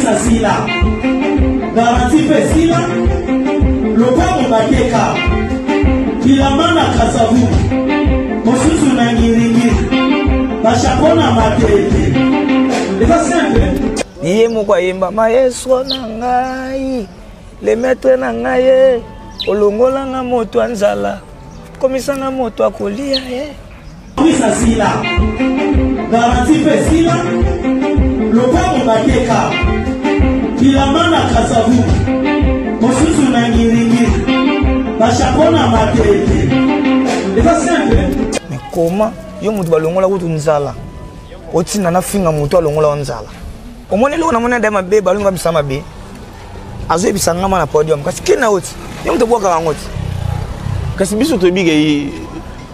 Maurice asila, garantie mpe esila, lopango bateka, bilamba na Kasavubu, mosusu na Ngiringiri, bashapo na Matete. Eza simple. Ye moko ayemba maestro na ngai, le maître na ngai ye, olongola nga moto ya nzala, komisa nga moto ya kolia ye. Maurice asila, garantie mpe esila, lopango bateka, bilamba na Kasavubu, mosusu na Ngiringiri, bashapo na Matete. Eza simple. Mais comment yo moto balongola kutu nzala otinda nafinga moto alongola yo nzala omoni eloko namoni adaye mabe balongi bamisa mabe azoyebisa ngama na podium kasi kena oti yo moto obwakaka yango ti kasi biso toyebi ke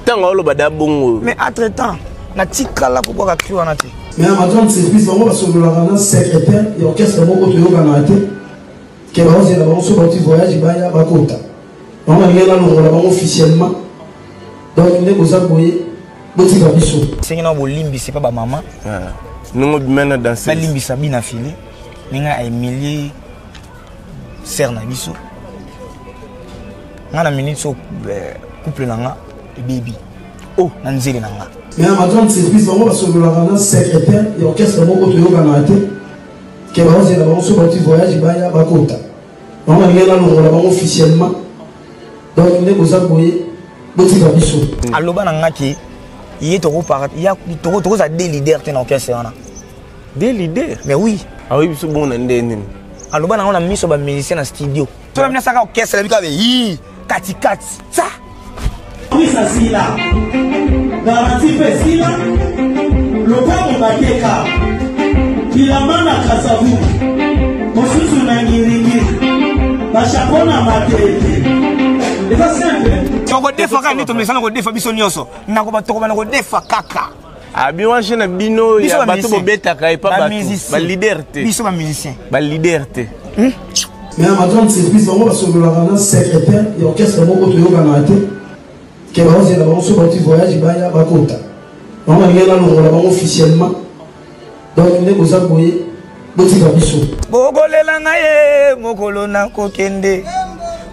ntango aoloba da bongo. Mais entre temps natikala kobwaka cri wana te. Mais na ma grande surprise, bango basololaka na secrétaire ya orchestre moko toyokanaka te ke baozela bango so bauti voyage baya bakota bango, balingi nalongola bango officiellement. Donc nde boza boye, botika biso. Sengi na bolimbisi mpe bamama. Ndenge obima na danse. Balimbisa bina file ndenge aemilie sere na biso. Nga na minute so couple na nga ebebi o na nzele na nga. Mais na ma grande surprise, bango basololaka na secrétaire ya orchestre moko toyokanaka te ke baozela bango so bauti voyage baya bakota bango, balingi nalongola bango officiellement. Donc nde boza boye, botika biso. Aloba na nga ke ye tokozala deux leader te na orchestre wana. Deux leader? Mais oui. Aoyebi biso bongo na nde nini? Aloba nango na miso bamusicien na studio. So na minasaka orchestre na bika be yi katikati tsa. Maurice asila, garantie mpe esila, lopango bateka, bilamba na Kasavubu, mosusu na Ngiringiri, bashapo na Matete. Eza simple. Tokodefa kaka nde tomesana kodefa biso nyonso, tokobana kodefa kaka. Abi wana na bino Biso ya bato bamusicien. Bobetaka epa bato Bamusicien. baleader te. Biso bamusicien. Baleader te. Mais na ma grande surprise, bango basololaka na secrétaire ya orchestre moko toyokanaka te ke baozela bango so bauti voyage baya bakota bango, balingi nalongola bango officiellement. Donc nde boza boye, botika biso. Bokolela ngai ye mokolo nakokende,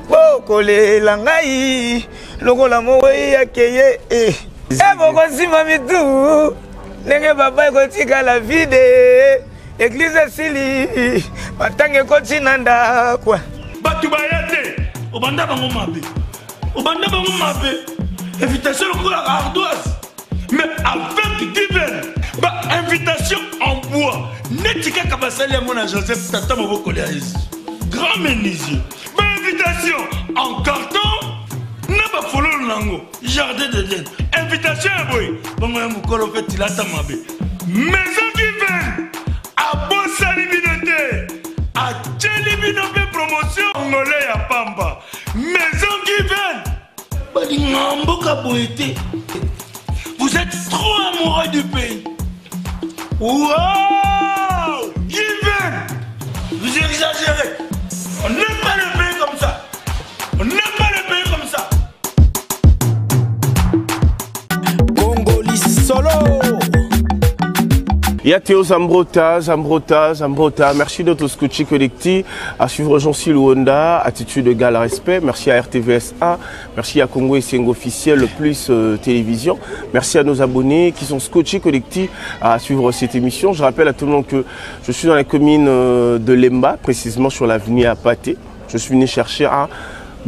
bokolela ngai lokola mowei akeye e bokosima mitu ndenge baba ekotikala vide, eglize esili, matanga ekoti na ndako. Bato baya te, obanda bango mabe, obanda bango mabe, invitation lokola ardoise, mais avec Given ba invitation en bois neti kaka basali yango na Joseph tata mobokoli ya Yesu, grand menuisier, ba invitation en carton na bafololo nango jardin d'Eden, invitation ya boye bongo ya mokolo mpe tilata mabe. Maison Given abosani bino te, atieli bino mpe promotion ngole ya pamba. Maison Given balinga mboka boye te. Vous êtes trop amoureux du pays. Wow, Given, vous exagérez. On n'aime pas le pays comme ça, on n'aime pas le pays comme ça. Congoli solo. Yateo Zambrota, Zambrota, Zambrota, merci d'être scotché connecté à suivre Jean-Cy Luanda, attitude égale respect. Merci à RTVSA, merci à Congo Essengo officiel plus télévision. Merci à nos abonnés qui sont scotchés connectés à suivre cette émission. Je rappelle à tout le monde que je suis dans la commune de Lemba, précisément sur l'avenue Apaté. Je suis venu chercher un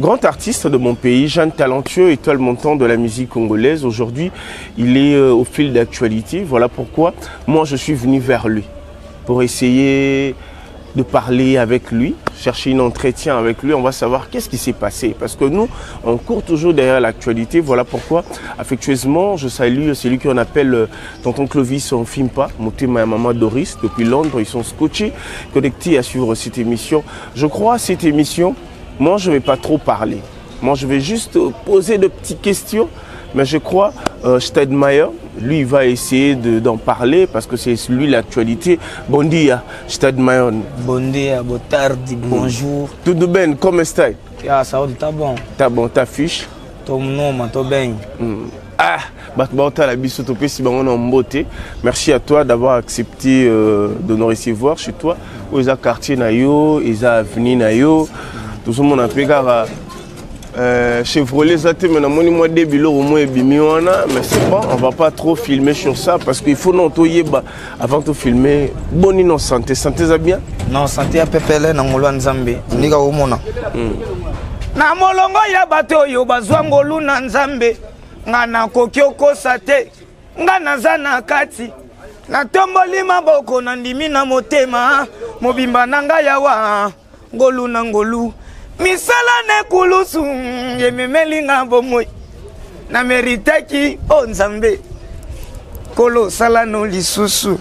grand artiste de mon pays, jeune talentueux, étoile montante de la musique congolaise. Aujourd'hui, il est au fil d'actualité. Voilà pourquoi moi, je suis venu vers lui pour essayer de parler avec lui, chercher un entretien avec lui. On va savoir qu'est-ce qui s'est passé. Parce que nous, on court toujours derrière l'actualité. Voilà pourquoi, affectueusement, je salue celui qu'on appelle tonton Clovis Fimpa, Motema et maman Doris, depuis Londres. Ils sont scotchés, connectés à suivre cette émission. Je crois cette émission, moi, je vais pas trop parler. Moi, je vais juste poser de petites questions. Mais je crois Stedmeyer, lui, il va essayer d'en parler parce que c'est lui l'actualité. Bon dia, Stedmeyer. Bon dia, bon tardi, bonjour. Tout ben, comment est-ce? Ah, ça va, t'as bon. T'as bon, ta fiche? Ton nom, t'as bien. Ah, Bato baotala biso topesi bango na mbote. Merci à toi d'avoir accepté de nous recevoir chez toi. Oyo eza quartier na yo, eza avenue na yo. Tozomona mpe kaka Chevrolet eza te, mais namoni mwa de biloko mwa ebimi wana, mais c'est bon, on va pas trop filmer sur ça parce qu'il faut non toyeba avant to filmer. Boni non, santé, santé eza bien? Non, santé ya pepele na ngolu ya Nzambe. Ndika omona na molongo ya bato oyo bazwa ngolu na Nzambe, nga nakoki okosa te, nga naza na kati, natomboli maboko, nandimi na motema mobimba na ngai yawa ngolu na ngolu, misala na ekulusu ememeli nga bomoi na meritaki. O Nzambe kolo, sala no lisusu.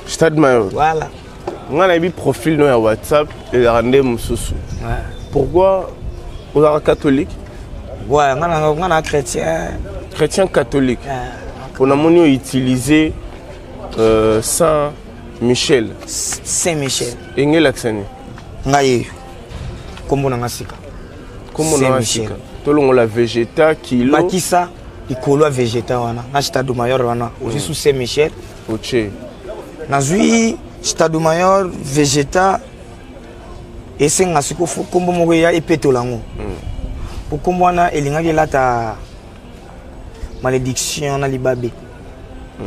Stade Mayo. Voilà. Nga nayebi profil no ya WhatsApp ezalaka nde mosusu. Pourquoi? Ozalaka catholique? Ouais, nga na chrétien. Chrétien catholique. Mpo namoni outiliser Saint Michel. Saint Michel. Enge elakisa nini? Ngai yeyo, nkombo na nga sika. Kombo na nga sika, tolongola Vegeta kilo. Bakisa likolo ya Vegeta wana na Stade Mayor wana, ozwi su Saint Michel. Otie. Nazwi Stade Mayor, Vegeta esenga siko fo nkombo moko eya epetola yango, po nkombo wana elingaki elata malédiction na libabe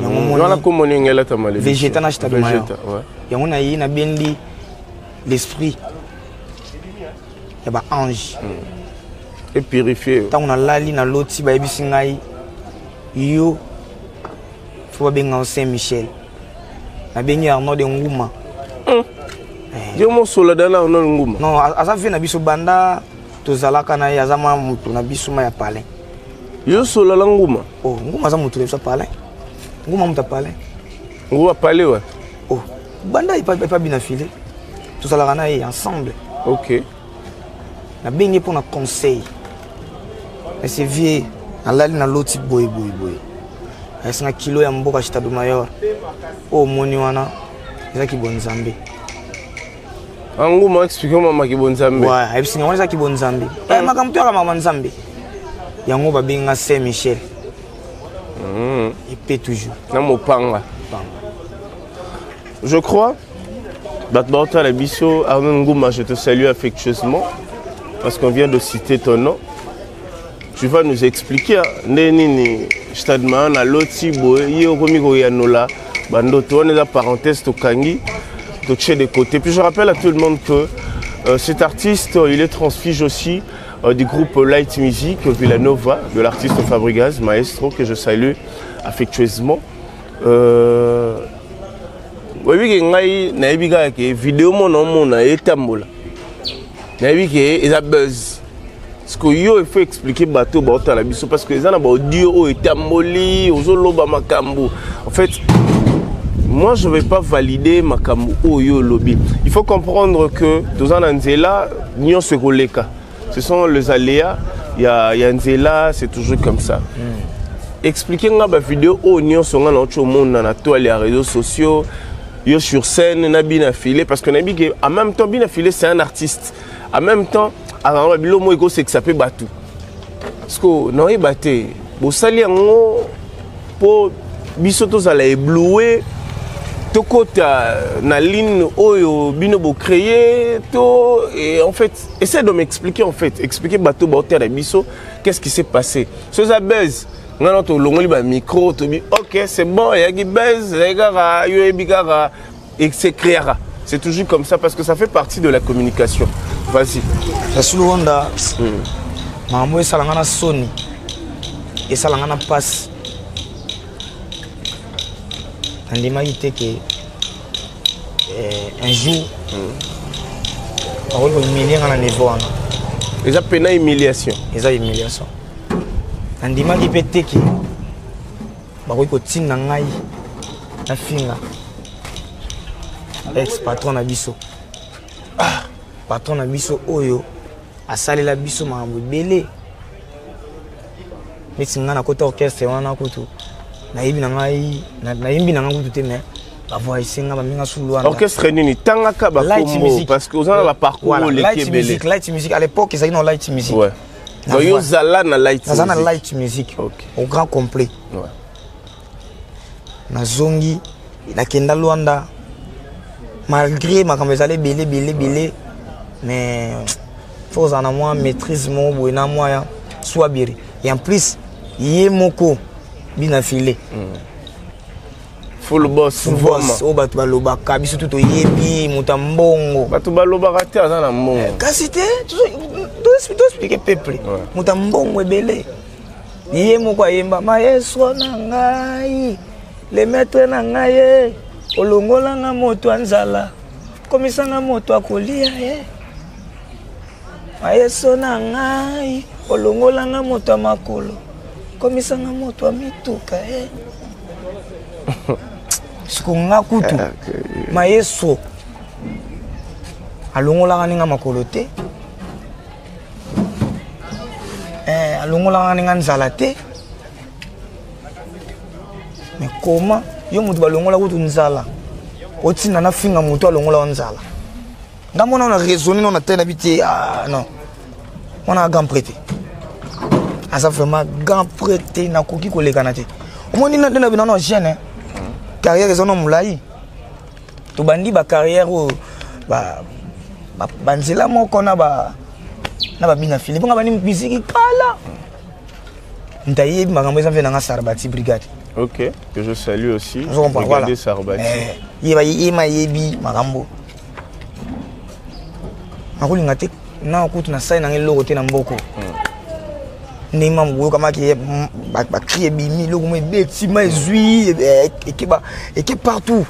yango. Moni wana kombo nini elata malédiction? Vegeta na Stade Mayor. Yango naye nabendi l'esprit ya baange. Et purifié. Ntango nalali, naloti, bayebisi ngai yo fo babenga yo Saint Michel. Nabengi Arnaud de Nguma. Yo mosola dana Arnaud Nguma? Non, aza vie na biso, banda tozalaka na ye, aza ma motu na biso ma ya palin. Yo solala Nguma? Oh, Nguma aza motu na biso ya palin, Nguma moto ya palin. Nguma pale wa. Oh, banda epa bina file, tozalaka na ye ensemble. Nabengi mpo na conseil. Ese vie, nalali, naloti boye boye boye, ayesinga kilo ya mboka Stade Mayor oyo omoni wana ezaki bonzambe. Anguma explique mamaki bonzambe. Ouais, ayebisinga wana ezaki bonzambe. Makambo to yaka makambo Nzambe. Yango babenga Saint Michel. Epe toujours. Na mopanga, je crois. Bato baotala biso, Arnaud Nguma, je te salue affectueusement parce qu'on vient de citer ton nom. Tu vas nous expliquer nde nini Stade Mayo na loti boye, ye okomi koyanola bandoto wana. Eza parenthèse, tokangi, totie de côté. Puis je rappelle à tout le monde que cet artiste, il est transfuge aussi du groupe Light Music Villanova de l'artiste Fabregas Maestro, que je salue affectueusement. Oyebi ke ngai nayebi kaka ke video mona omona etambola, nayebi ke eza buzz. Parce que yo, il faut expliquer bato baotala biso, parce que eza na baaudio oyo etamboli, ozoloba makambo. En fait, moi je vais pas valider makambo oyo olobi. Il faut comprendre que toza na nzela, nyonso ekoleka, ce sont les aléas ya nzela, c'est toujours comme ça. Expliquer nga bavideo oyo nyonso nga nauti omona na toile ya réseaux sociaux, yo sur scène na bina filet, parce que nayebi ke en même temps bina filet, c'est un artiste, en même temps azalaka babilo moko ekosekisa mpe bato. Parce que naoyeba te, bosali yango mpo biso tozala ébloui, tokota na ligne oyo bino bocréer to. Et en fait, essaie de m'expliquer, en fait, expliquer bato baotala biso qu'est-ce qui s'est passé. So eza buzz, nga na tolongoli bamicro, tobi ok, c'est bon, eyaki buzz, ezali kaka yo oyebi kaka et se créera. C'est toujours comme ça parce que ça fait partie de la communication. Vas-y. Rasulu Honda, makambo esalanga na soni, esalanga na mpasi. Nandimaki te ke un jour bakoki kohumilie nga na niveau wana. Eza pena humiliation. Eza humiliation. Nandimaki mpe te ke bakoki kotinda ngai nafinga ex patron na biso, patron na biso oyo asalela biso makambo ebele. Neti ngai nakota orchestre wana kutu, nayebi na ngai, nayembi na ngai kutu te, mais bavoyise nga, baminga sulu wana. Orchestre nini? Tangaka bakombo parce que oza na baparcours oleki ebele. Light Music, à l'époque ezalaki na Light Music. Donc yo zala na light naza na light music okay. Au grand complet, ouais. Nazongi, nakenda Lwanda, malgré makambo ezali ebele ebele ebele, mais faut ozala na mwa maîtrise moko boye na mwa ya swabiri. Et en plus ye moko bina file. Full boss. Full boss oyo bato balobaka, biso tu toyebi moto ya mbongo. Bato balobaka te, aza na mbongo. Kasi te, toexplike peuple, moto ya mbongo ebele. Ye moko ayemba maestro na ngai, le maître na ngai ye olongolanga moto ya nzala, komisanga moto akolia ye. Maestro na ngai, olongolanga moto ya makolo, komisanga moto ya mituka ye. Siko nga kutu maestro alongolaka ninga makolo te, alongolaka ninga nzala te. Mais comment yo moto balongola kutu nzala, otinda nafinga moto alongola yo nzala? Nga mona na raisonne no na tene bi te. Ah non, wana grand prêtre aza vraiment grand prêtre, nakoki kolekana te. Omoni nde na bino na jeune carrière eza no molai, tobandi bacarrière oyo banzela moko na babina fili mponga bandi misiki kala. Moto ayebi makambo eza mpe nanga Sarbati Brigade. Ok, que je salue aussi. Voilà. Sarbati. Ye ma yebi makambo. Nakolinga te na kutu nasali nanga eloko te na mboko. Ndenge ma boyokamaki bacri ebimi, eloko mo ebeti ma ezwi eke partout.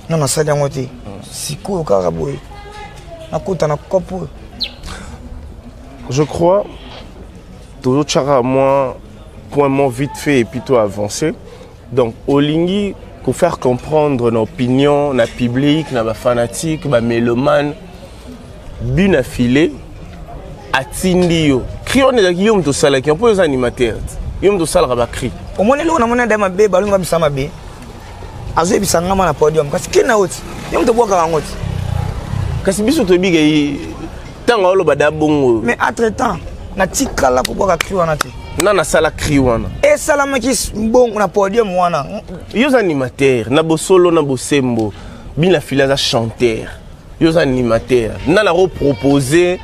Na nasali yango te. Sikoyo kaka boye nakota na cope oyo. Je crois tozotyaka mwa point mot vite fait et puis to avancer. Donc olingi ko faire comprendre na opinion na public, na bafanatique, bamélomane, bina filet atindi yo cri wana ezalaki yo moto osalaki mpo oza animateur, yo moto osalaka bacri. Omoni eloko namoni adaye mabe, balongi babisa mabe, azoyebisa ngama na podium, kasi kena oti yo moto obwakaka yango ti. Kasi biso toyebi ke ntango aoloba da bongo. Mais entre temps natikala kobwaka cri wana te. Na nasala cri wana. Esalamaki bongo na podium wana. Yo oza animateur na bosolo na bosembo, bina fili aza chanteur, yo oza animateur, na nakopropose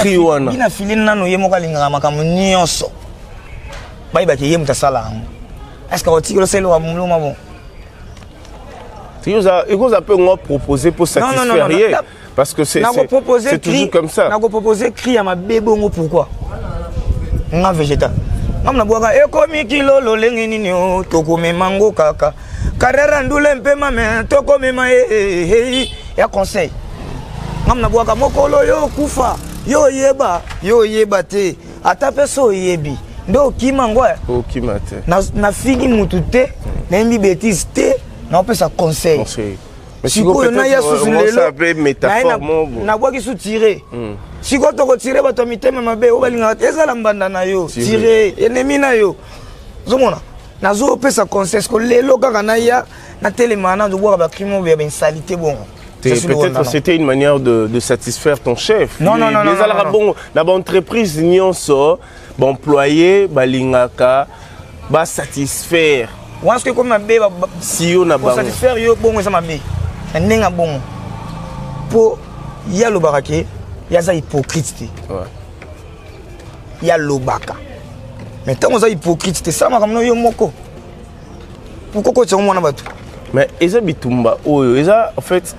cri wana. Bina fili nano ye moko alingaka makambo nyonso bayebaki ye moto asala yango. Est ce que otikeli osala eloko ya moloma bon? Ekozala mpe ngo proposer pour satisfaire ye, parce que c'est toujours comme ça. Nakopropose cri ya mabe bongo pourquoi? Nga végétal, nga nabwaka ekomi kilo lolenge nini o tokomema ngo kaka karera ndule mpe mame tokomema ye ya conseil. Nga nabwaka mokolo yo okufa, yo oyeba, yo oyeba te, ata mpe so oyebi nde okima ngo. Okima te. Nafingi mutu te, nayembi bétise te, naopesa conseil. Sikoyo naya susu lelo nabwaki su tire. Sikoyo tokotire bato ya mitema mabe oyo balingaka te, ezala mbanda na yo, tire ennemi na yo. Ozomona nazopesa conseil siko lelo kaka naya natelema nazobwaka bacrime oyo ya bainsalité bongo. Peut-être c'était une manière de satisfaire ton chef. Non, non, non. Non, bon, na entreprise nyonso, employé balingaka ba satisfaire. Wana soki ekomi mabe. Si yo na bango. Satisfaire yo bongo eza mabe na ndenge ya bongo, mpo ye alobaka ke ye aza hypocrite te. Ye alobaka, mais ntango oza hypocrite te, sala makambo no yo moko, pourquoi kotiango mwana bato? Mais eza bitumba oyo eza en fait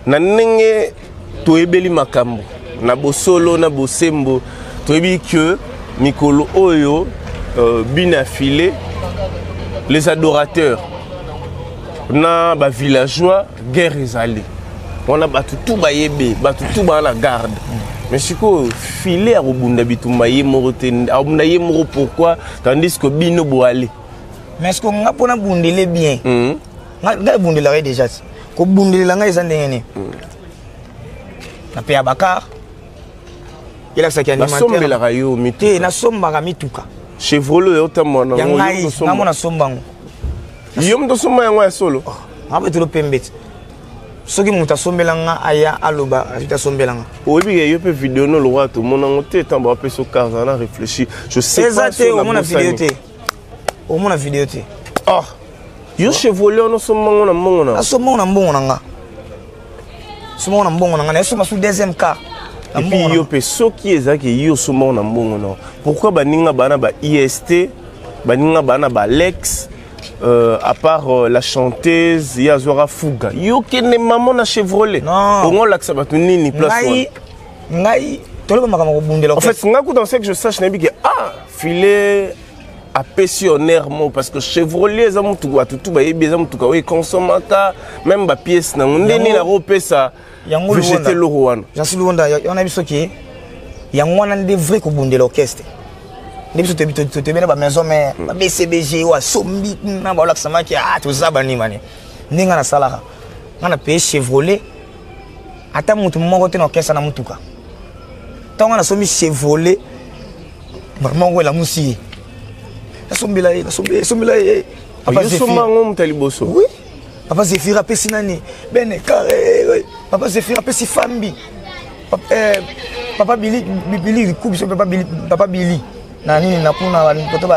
na ndenge toyebeli makambo na bosolo na bosembo, toyebi ke mikolo oyo bina file, les adorateurs na bavillageois, guerre ezali wana, bato tu bayebi, bato tu baa na garde. Mais sikoyo file akobunda bitumba ye moko te, akobunda ye moko pourquoi, tandis que bino boale? Mais ce que nga mpona bundele bien, ngai ebundelaka ye déjà ti kobundelela ngai eza ndenge nini? Napeya bakar elakisaki. Nasombelaka yo mituka. Te, nasombaka mituka. Chevrolet oyo otambola. Ya ngai, ngai mo nasomba yango. Yo moto osomba yango ya solo? Nga mpe tolo pembe ti. Soki moto asombela nga, aya aloba azwi asombela nga. Oyebi ke yo mpe video no lokola tomona yango te, ntango bapesa car zala na réfléchir, je sais eza te. Omona video te, omona video te. Ah, yo Chevrolet wana osomba ngo na mbongo na? Asomba ngo na mbongo na nga, somba ngo na mbongo na nga, nayesomba su deuxième car. Et puis yo mpe, soki ezalaki yo osomba ngo na mbongo na, pourquoi baninga baa na ba ist, baninga baa na ba Alex, à part la chanteuse ye azwaka fuga, yo kende mamo na Chevrolet, ongo olakisa bato nini place wana? Ngai toloba makambo kobundela. En fait, nga kuta, ce que je sache, nayebi ke ah, filet apesi honneur mo, parce que Chevrolet eza motuka bato tu bayebi, eza motuka oyo ekonsomaka même bapièce nango nde nini akopesa végété loko wana. Jansi Luonda wana, biso ke yango wana nde vrai kobundela orchestre, nde biso toyebi na bamaison mare, ba BCBG oyo asombi na baolakisamaki a toza banimani. Nde ngai nasalaka, ngai na paye Chevrolet, ata motu moko te na orchestre na motuka. Ntango ngai nasombi Chevrolet, moko elamusi ye, nasombela ye, nasombela ye. Papa yango moto ya liboso. Oui, papa Zéphir apesi nani bene carré, papa Zéphir apesi fambi, papa Bili, Bili Liku biso, papa Bili, papa Bili na nini na kuna koto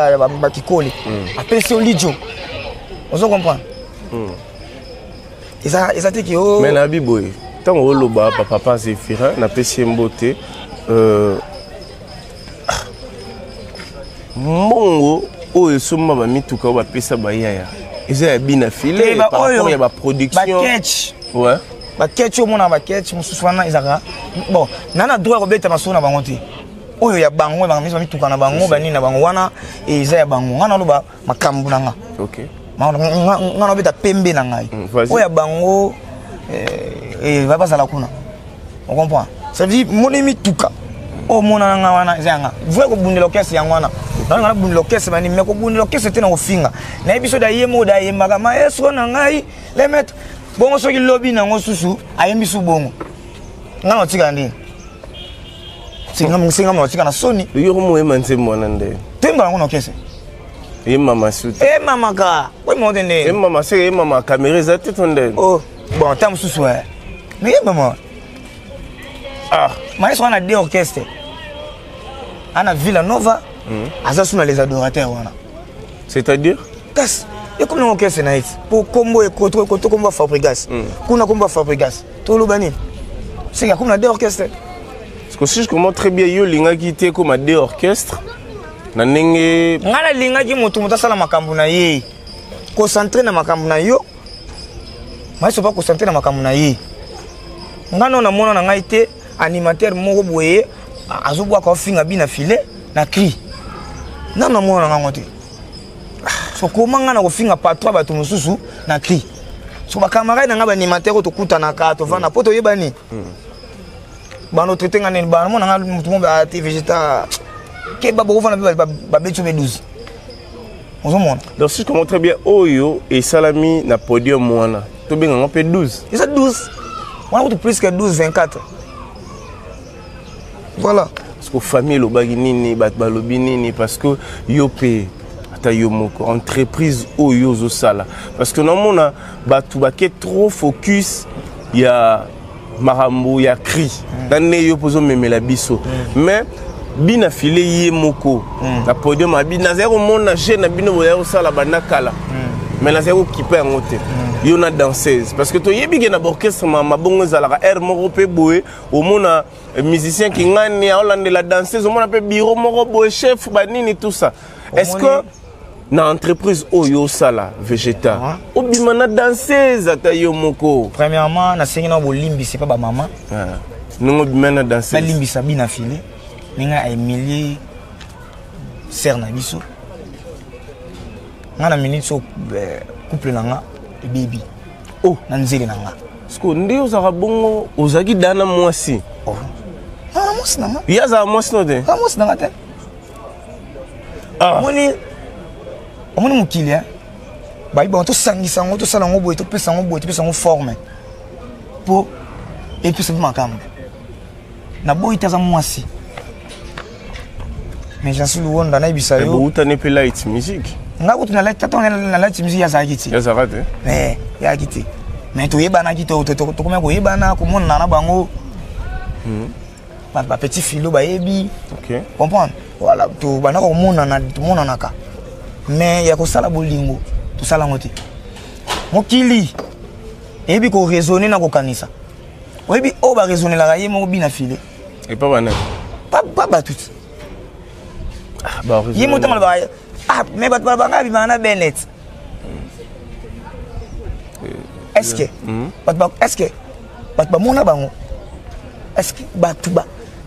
bakikoli, apesi olijo, ozo comprendre? Eza te ke o Mais nayebi boye, ntango oloba bapapa Zéphirin, napesi ye mbote, mbongo oyo esomba bamituka oyo bapesa bayaya eza ya bina file par rapport ya baproduction. Baketch, baketch omona, baketch mosusu wana ezalaka bon na droit ya kobeta masolo na bango te. Oyo ya bango, bamituka na bango, banini na bango wana eza ya bango. Nga naloba makambo na nga, nga nabeta pembe na ngai. Oyo ya bango bazala kuna, ocomprend? Ça veut dire moni mituka oyo omona na nga wana eza yanga vrai kobundela orchestre. Yango wana nalinga nabundela orchestre bani, mais kobundela orchestre te na kofinga. Nayebi so da ye moko da ayembaka maestro na ngai le maître bongo, soki lobi nango susu ayembi su bongo, nga na otikala ndini? Senga otika na soni. Yo moyema nzembo wana nde? Toyemba yango na orchestre. Yemama suti. Emamaka oyemama te nde? Emama seke, yemama caméra eza te to nde? Oh bon, ta mosusu mais yemama. Ah. Maestro wana de orchestre ana Villa Nova, aza su na les adorateurs wana. C'est-à-dire? Kasi ekomi nango orchestre na ye ti po kombo ekoto ekoto, kombo ya Fabrigas kuna, kombo ya Fabrigas, toloba nini? Seke akomi na de orchestre. Parce que si je comprends très bien, yo olingaki te ekoma de orchestre na ndenge? Ngai nalingaki moto asala makambo na ye, concentré na makambo na yo. Maestro pa concentré na makambo na ye. Ngai nao namona na ngai te animateur moko boye azobwaka ofinga bina file na cri, nano namona na ngango te. So koma ngai na kofinga patron bato mosusu na cri, so bacamarade na ngai baanimateur oyo tokutanaka, tovanda mpo toyebani, bano traité nga nini, bamona nga motu mo te végéta keba, bokovanda mpe babeti so mpe 12, ozomona. Donc si je comprends très bien, oyo esalami na podium wana, tobengango mpe 12? Eza 12 wana kutu plus que 12, 24, voilà. Parce que famille elobaki nini, bato balobi nini? Parce que yo mpe, ata yo moko entreprise oyo ozosala, parce que namona bato bake trop focus ya makambo ya cri na nde yo mpo ozomemela biso, mais bina file ye moko na podium abi nazali komona je na bino bozali kosala banda kala, mais nazali kokipa yango te, yo na danseuse, parce que toyebi ke na baorchestre mabongo ezalaka aire moko mpe boye, omona musicien kingani aolandela danseuse, omona mpe bureau moko boye, chef banini, tout ça. Est ce que na entreprise oyo osala, végéta, obima na danseuse ata yo moko? Premièrement, nasengi na bolimbisi mpe bamama. Ndenge obima na danseuse. Balimbisa bina file ndenge aemilie sere na biso. Nga na minute so couple na nga ebebi. Oh. Na nzele na nga. Parce que nde ozalaka bongo, ozalaki da na mwasi? Oh. Na mwasi na nga. Ye azala mwasi no te? Na mwasi na nga te. Ah. Omoni, omoni mokili, bayi bango tosangisa yango, tosala yango boye, topesa yango boye, topesa yango forme mpo epesa mpe makambo. Naboyi te, aza mwasi, mais Jansi Luwonda, nayebisa yo. Boutani mpe light music. Nga kutu na light, tata na light music azalaki te. Azalaka te? Yazalaki te. Mais toyebanaki, tokomaki koyebana, komonana na bango. Bapetit filo bayebi comprendre. Voilà, tobandaka komonana, tomonanaka, mais ya kosala bolingo tosala yango te. Mokili eyebi koraisonne na kokanisa, oyebi oyo baraisonnelaka ye moko bina file. Epa banani? Pa bato ti ye moto alobaka: "Ah, mais bato balobaka abimaka na Benet." Est ce que bato, est ce que bato bamona bango? Est ce que bato ba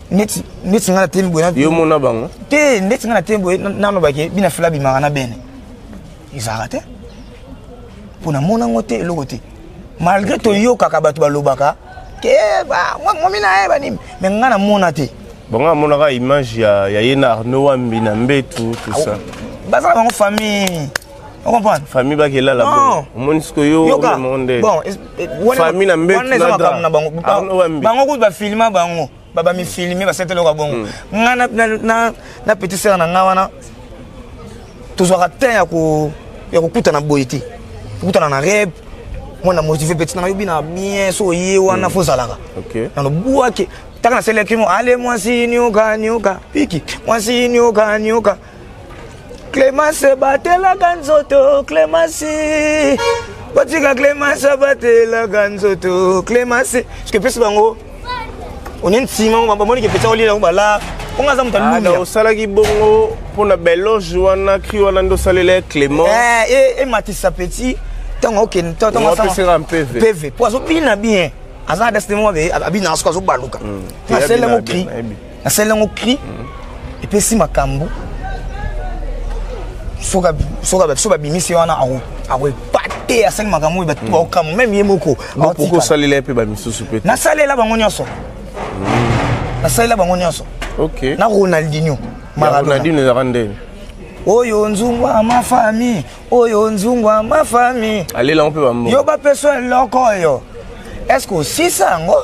neti neti ngai na temi boye? Yo mona bango? Te, neti ngai na temi boye, nalobaki bina fila abimaka na Bene, ezalaka te, mpo namona yango te, eloko te, malgré toyokaka bato balobaka ke momi na ye banini, mais ngai namona te. Bango amonaka image ya ye na Arnaud Wambi na mbetu, tout ça. Baza na bango famille, ocomprendre? Famille bakelala bongo. Omoni sikoyo? Yoka, bon, famille na mbetu. Wana eza makambo na bango. Bango kutu bafilma bango, bamifilme, basetelaka bongo. Nga na petit sœur na nga wana, tozwaka temps ya kokutana boye te, kokutana na rep. Mwana motive, petit nanga, yobi na bien so oye wana, fo ozalaka nalobwake taka naselaki mo ale mwasi nioka nioka piki mwasi nioka nioka. Clémence batelaka nzoto, Clémence botika, Clémence batelaka nzoto, Clémence parce que pesi bango onie nsima, bamoni ke peti akolia yango bala onga aza moto alumia. Osalaki bongo mpona beloge wana, cri wana nde osalela Clément? Ematisa petit ntango okende. Apesaka mpv. PV, po azobina bien, aza na destin moko, abina soki azobaluka. Nasali yango cri, nasali yango cri, epesi makambo. Soki babimisi wana, akoepate, asali makambo oyo bato baokamwa, même ye moko. Pourquoi osalela ye mpe bamisusu mpe? Nasalela bango nyonso, nasalela bango nyonso. Na Ronaldinho. Maradona ezalaka ndeni? Oyo nzungwa mafami, oyo nzungwa mafami. Alelango mpe bambo. Yo bapeso eloko oyo, est ce que osisa yango?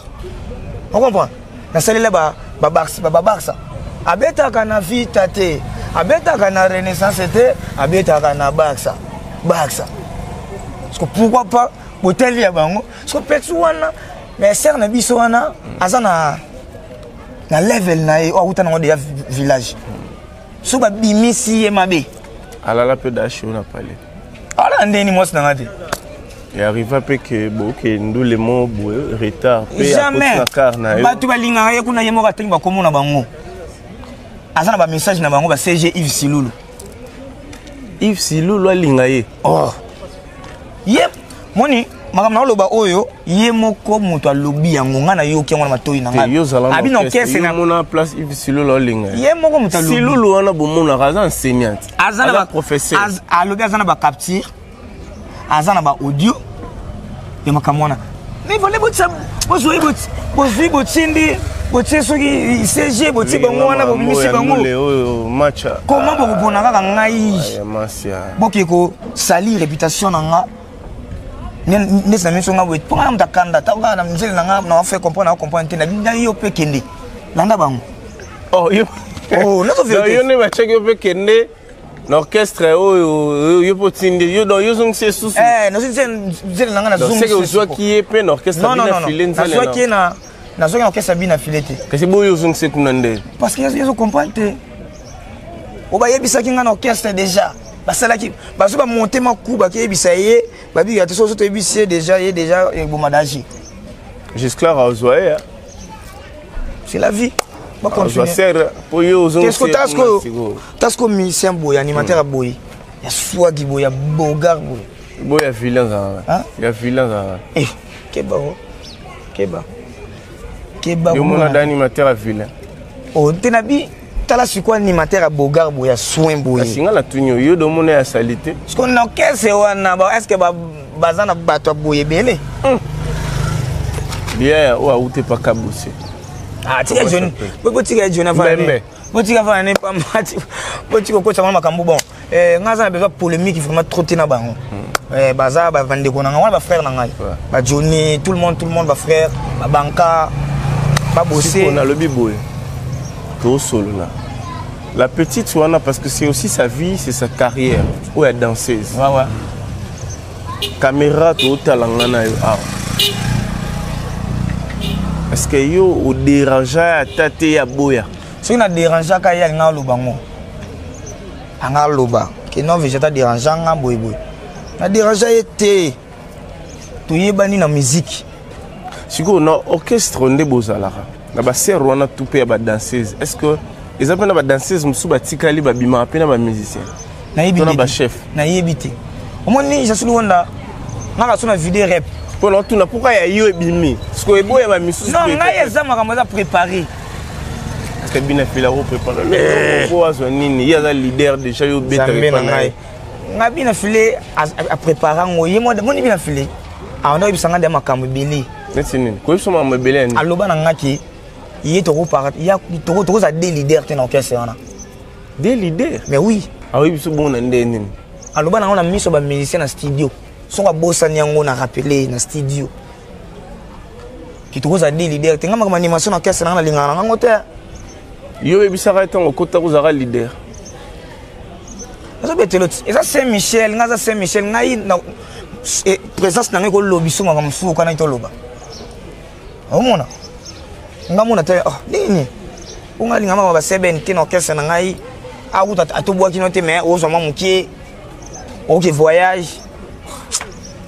Ocomprendre? Nasalela babarsa, abetaka na Vita te, abetaka na Renaissance te, abetaka na Barça, Barça. Parce que pourquoi pas botali ya bango? Parce que petit wana, mais sœur na biso wana aza na level na ye oyo awuta nango deya village. So babimisi ye mabe. Alala mpe dashi oyo na pale. Ala ndeni mwasi na nga te. E arriva mpe ke boke ndule mo boye, retard mpe. Jamais. Na car na yo. Bato balingaka ye kuna, ye moko atengi bakombo na bango, aza na bamessage na bango, ba CG Yves Silulu. Yves Silulu alinga ye? Oh, ye moni makambo na oloba oyo, ye moko moto alobi yango, ngai nayoki yango na matoi na ngai. Abi na orchestre na place Yves Silulu alinga. Ye moko moto alobi. Silulu wana bomonaka aza enseignante. Aza na professeur. Alobi aza na bacapture, aza na baaudio ya makambo wana. Mais vale, botisa, bozwi, bozwi, botindi, botie soki CG, botie bango wana, bobimisi bango. Comment bokopona kaka ngai, boke kosali réputation na nga neti na miso nga boye? Mpo nga na moto akanda, ntango kaka na nzela na nga na fait comprendre, na comprendre te na yo mpe kende landa bango. Yo nde batiaki yo mpe kende na orchestre oyo, yo mpo otindi yo, donc yo ozongisi esusu? Nzela na nga. Nazongiseke ozwaki ye mpe na orchestre Bina File? Nazwaki ye na, nazwaki na orchestre Bina File te. Kasi boyo ozongisi kuna nde? Parce que yezo comprendre te. O bayebisaki nga na orchestre déjà, basalaki, bazwi bamonte maku, bakeyebisa ye, babika te. Soso toyebisi ye déjà, ye déjà eboma danger. Gisclar azwa ye. C'est la vie. Azwa sere po yo ozongisi. Tasko musicien boye, animateur ya boye, ya swagi boye, ya bogar boye. Boye ya vilain azalaka, ya vilain azalaka. Keba o keba, keba. Yo mona da animateur ya vilain? O te, na bi tala sikoyo animateur ya bogar boye, ya soin boye. Kasi nga natuni yo, yo domona ya sali te. Siko na orchestre wana, est ce que baza na bato ya boye ebele? Bien, oyo awute pa Kabose. Ah, tika Johnny, botika ye Johnny afana, botika afana ne pamba, botika okotisa mwana makambo. Bon, nga aza na besoin polémique vraiment trop te na bango. Baza bandeko na ngai wana, bafrère na ngai, bajohnny, tout le monde, tout le monde, bafrère, babanka, babose. Nalobi boye, tosolola la petite wana, parce que c'est aussi sa vie, c'est sa carrière oyo ya danseuse. Ouais. Caméra totala nga na yo awa. Est-ce que yo odérangea ata te ya boya? Soki na dérangeaka ye, alinga aloba ngo, anga aloba ke non, Végéta dérange nga boyeboye. Na dérange ye te, toyebani na musique. Sikoyo na orchestre nde bozalaka na basere wana tu mpe ya badanseuse, est ce que eza mpe na badanseuse mosusu batikali babimaka mpe na bamusicien nayebi to na bachef? Nayebi te. Omoni, Jasili Wanda, ngaka so na video rep. Mpo na otuna, pourquoi ya yo ebimi, sikoyo eboya bamisusu? Non, ngai eza makambo eza préparé. Parce que bina fila ko préparé po azwa nini? Ye aza leader déjà, yo obetaka Nzambe epa na na ye. Ngai, ngai bina file aprépare yango ye moni. Bina file awanda oyebisa ngai nde makambo ebele. Neti nini? Koyebisa makambo ebele ya nini? Aloba na nga ke ye tokozala deux leader te na orchestre wana. Deux leader? Mais oui. Aoyebi biso bongo na nde nini? Aloba nango na miso ya bamusicien na studio. Soki abosani yango, na rappele na studio ke tokozala deux leader te. Nga makambo animation na orchestre nanga, nalingaka na ngango te. Yo oyebisaka ye ntango okota kozalaka leader? Nazobetelo ti eza Saint Michel, ngai aza Saint Michel. Ngai présence na ngai ekolobi so makambo mosusu okanaki toloba. Omona nga mona te, oh, nini mpo ngai alinga mama baseben te na orchestre na ngai. Akuta atobwaki no te, mais ozwa mwa mokie, oke voyage,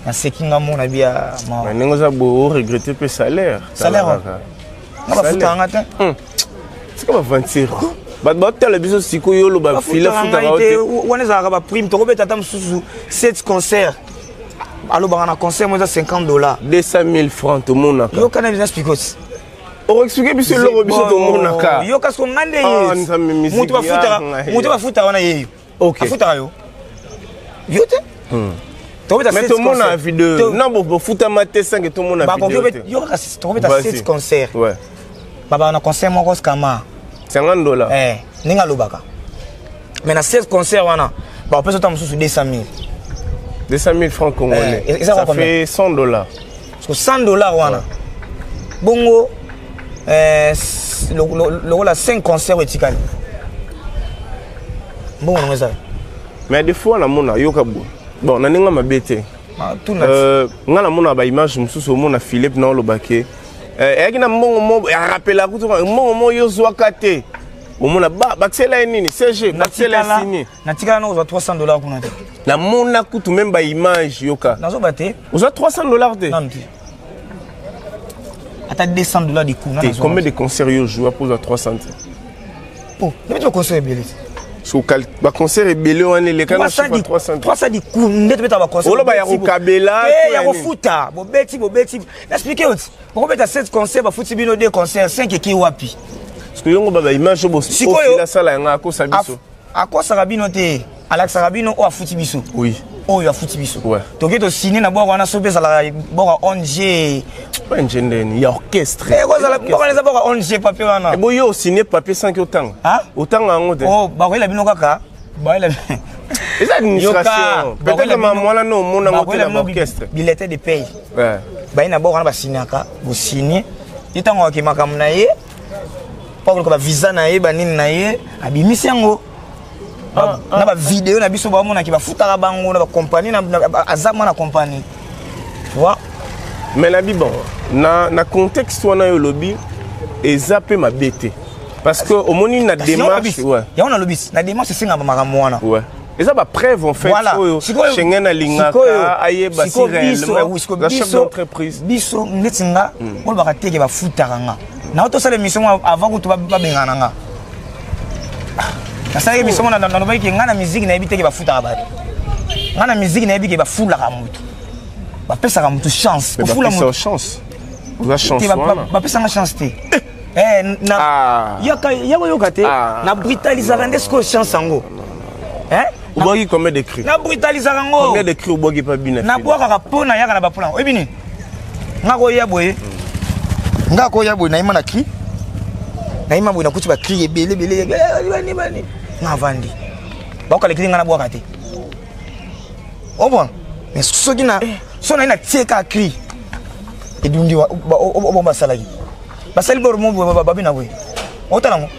naseki nga mona bia. Mais ndenge oza boye, oregrete mpe salaire? Salaire? Tala kaka. Nga bafutaka nga te. Tika baventure, bato baotala biso sikoyo, oloba file bafutaka futaka ngai yo te. Te. Wana ezalaka baprime. Tokobeta ata mosusu 7 concert, alobaka na concert mo eza 50 $. 200 000 francs tomonaka. Yoka na business picos. Okoexplike biso eloko biso tomonaka. Yoka so nga nde Ah, ye Nzambe, musique moto bafutaka ya ngai. Moto bafutaka wana yeyo. Afutaka yo, yo te. Tokobeta Mais 7 tomona concert. video non, bofutama te sanke tomona Bakoki video obeta- te. Yoka kasi, tokobeta Vas-y. 7 concert, babaka na concert moko skama 50 $. Eh, ndenge alobaka, mais na 16 concert wana bakopesa ota mosusu 200 000. 200 000 francs congolais. Eh, eza ça combien? fait 100 $. Parce que 100 $ wana bongo, lokola 5 concert oyo etikali, mbongo nango ezala. Mais des fois namona, yoka boye, bon, na ndenge mabe te. Ah, tuna. Nga namona baimage mosusu, omona Philippe na olobake eyaki na mbongo mo arapela kutu mbongo mo yo zwaka te. Omona bakisela ye nini, cg bakisela ye signe. Natikala na kozwa 300 $ kuna te. Namona kutu même baimage, yoka. Nazoba te. Ozwa 300 $ te? Nanu te, ata 200 $ de coup. Te, combien de concerts yo joua mpo ozwa 300 te? Oh, nabeti baconcert ebele te. So baconcert ebele wana eleka na chiffre ya 300 te. 300 du coup nde tobeta baconcert. Oloba ya kokabela te to ya ya nini? Kofuta, bobeti, bobeti, explike oti bokobeta 7 concert, bafuti bino 2 concert, 5 eki wapi? Parce que yongo ba baimage oyo Sikoyo- asala yango, akosa biso. Akosaka bino te, alakisaka bino oyo afuti biso. Oyo afuti biso, toke tosine na bwaka wana, soki ezalaka bwaka ONG. ONG ndeni ya orchestre? Ekozala bwaka wana eza bwaka ONG, papier wana. Ebo yo osigne papier sans que otanga? Otanga yango te. Oh, bakoyela bino kaka, bakoyela. Eza administration peut-être, mama wana no omona yango te na baorchestre. Bulletin de paye baye na bwaka wana, basignaka, bosigne ye. Ntango ake makambo na ye mpo akoluka bavisa na ye, banini na ye, abimisi yango na bavideo na biso, baomonaki bafutaka bango na bacompagnie, aza mwa na compagnie, tu vois. Mais nabi, bon, na contexte wana oyo olobi eza mpe mabe te, parce que omoni na démarche, ouais. Yango nalobi, na démarche esengaka makambo wana. Ouais. Eza bapreuve en fait. Voilà. Oyo Schengen alingaka ayeba si réellement la chef d'entreprise. Biso neti nga olobaka teke bafutaka nga nao, tosala émission moko avant kutu babengana na nga. Nasalaki émission moko, nalobaki ke nga na musique nayebi teke bafutaka bato. Nga na musique nayebi ke bafulaka motu, bapesaka motu chance. Mais Kofula bapesa motu chance, oza chance te, wana. Bapesanga chance te. Eh, yaka oyoka te, na brutalisaka nde sikoyo chance yango. Eh? Obwaki combien de cris? Na brutalisaka yango. Combien de cris obwaki pa bina? Nabwakaka mpo nayaka na baplan. Oyebi nini? Nga koya boye, nga koya boye, nayima na cri, nayima boye, nakuti bacri ebele ebele. Bani bani, nga avandi, bakokalekili nga, nabwaka te. Omona, mais soki na so naye natie kaka cri, edundi obo basalaki, basali boro mo boye, babina boye, otala ngo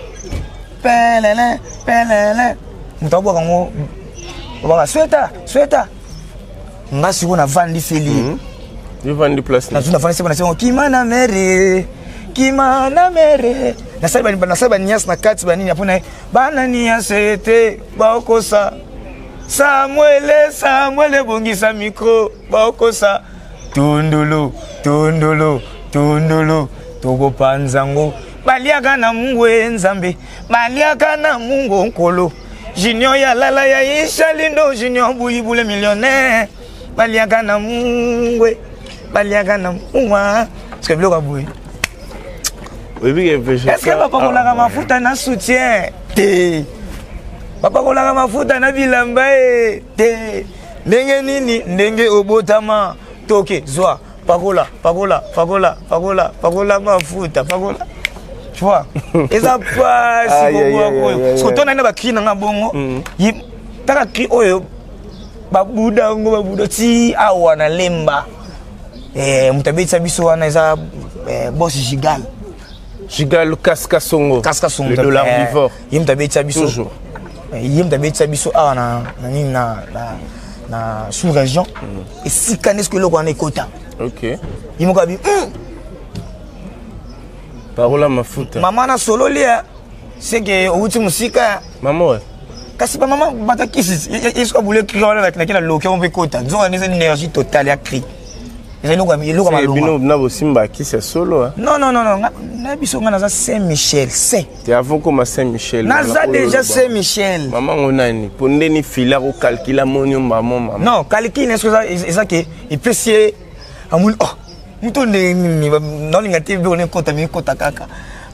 pelele pelele, moto abwaka ngo, babaka sweta sweta. Nga sikoyo navandiseli ye. Yo vandi place Nazwi, navandisi na sengo kima na mere, kima na mere. Nasali baniase na kati, banini apo na ye, bana niase te baokosa. Samuele, Samuele, bongisa micro, baokosa. Tundulu, tundulu, tundulu, tokopanza ngo. Baliaka na Mungu e Nzambe, baliaka na Mungu nkolo. Junior ya lala ya Isha Lindo, Junior Buyibule millionnaire. Baliaka na Mungu, baliaka na Mungu. Parce que biloko ya boye. Est-ce que bapakolaka mafuta na soutien te? Bapakolaka mafuta na bilamba e te? Ndenge nini, ndenge obotama toke zwa pakola, pakola, pakola, pakola, pakola mafuta, pakola. Tu vois, eza pasi kobwaka oyo. Soki tona na bakri nanga bongo, taka kri oyo babuda yango, babuda ti awa na Lemba. Moto abetisa biso wana eza boss Gigal. Gigal Kaska Songo. Kaska Songo. Le dollar vivant. Ye moto abetisa biso. Toujours. Ye moto abetisa biso awa na nini, na sous région. Esika nde soki eloko wana ekota. Ye moko abi, Parola mafuta. Mama na sololi ya seke outi mosika. Mama oyo. Kasi bamama batakisi esoki abule cri wana naki na loki yango mpe ekota. Nzoka nde eza énergie totale ya cri. Eza eloko ya malonga. Bino na bosimba kisi ya solo, hein? Non, non, non, non. Na biso nga naza Saint Michel, Saint. Te avant koma Saint Michel. Naza déjà Saint Michel. Mama ngo nani? Po ndeni fila ko calcula moni mama mama. Non, calcul est-ce que ça eza ke epesi ye amoni, oh, moto ndenge nini naolinga te biloko nekota, mikota kaka.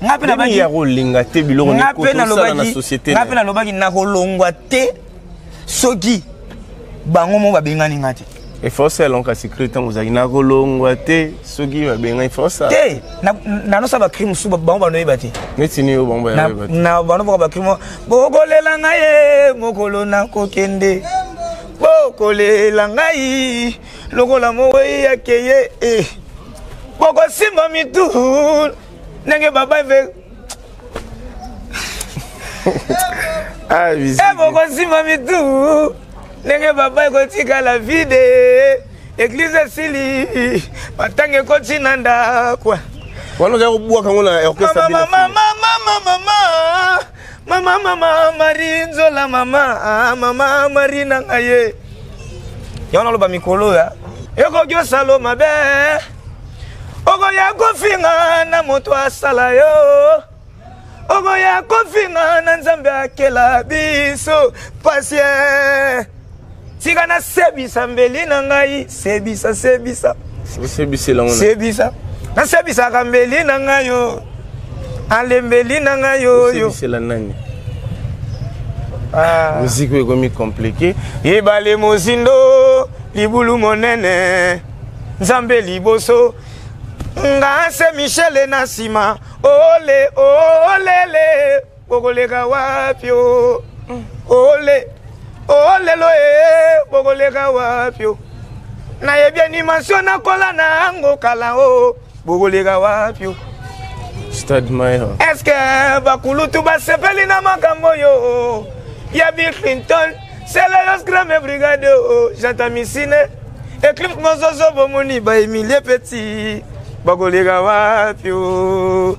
Nga mpe nabaki ya kolinga te biloko nekota osala na société. Nga mpe nalobaki nakolongwa te soki bango mo babengani nga te. Efosala kasi cri ntango ozalaki nakolongwa te soki babengani fosa. Te, nanosala bacri mosusu bango banoyeba te. Neti nini oyo bango bayoyeba te? Na bano boka bacri mo bokolela ngai ye mokolo nakokende, bokolela ngai lokola mowei akeye, bokosimba mitu ndenge baba eve. Ah, visite. Bokosimba mitu ndenge baba ekotikala vide, église esili, matanga ekoti na ndako. Wana ozali kobwaka yango na orchestre. Mama, mama, mama, mama, mama, mama Marie Nzola, mama, mama Marie na ngai ye. Yango naloba mikolo ya ekoki osala mabe, okoya kofinga na moto asala yo, okoya kofinga na Nzambe akela biso. Pasi tika nasebisa mbeli na ngai, sebisa, sebisa. Osebisela ngo. Sebisa, nasebisaka mbeli na ngai yo, alembeli na ngai oyo. Osebisela nani? Musique oyo ekomi compliqué. Ebale mozindo, libulu monene, Nzambe liboso, nga se Michele na nsima. Ole olele, bokoleka wapi o? Ole olelo e, bokoleka wapi o? Nayebi animation nakola na yango kala o, bokoleka wapi o? Stade Mayer. Est-ce que bakulutu basepeli na makambo oyo ya Bill Clinton, Seleos Grame Brigade, Jantamisine, Eclipse Mozozo, bomoni ba Emilie Petit, bakoleka wapi o?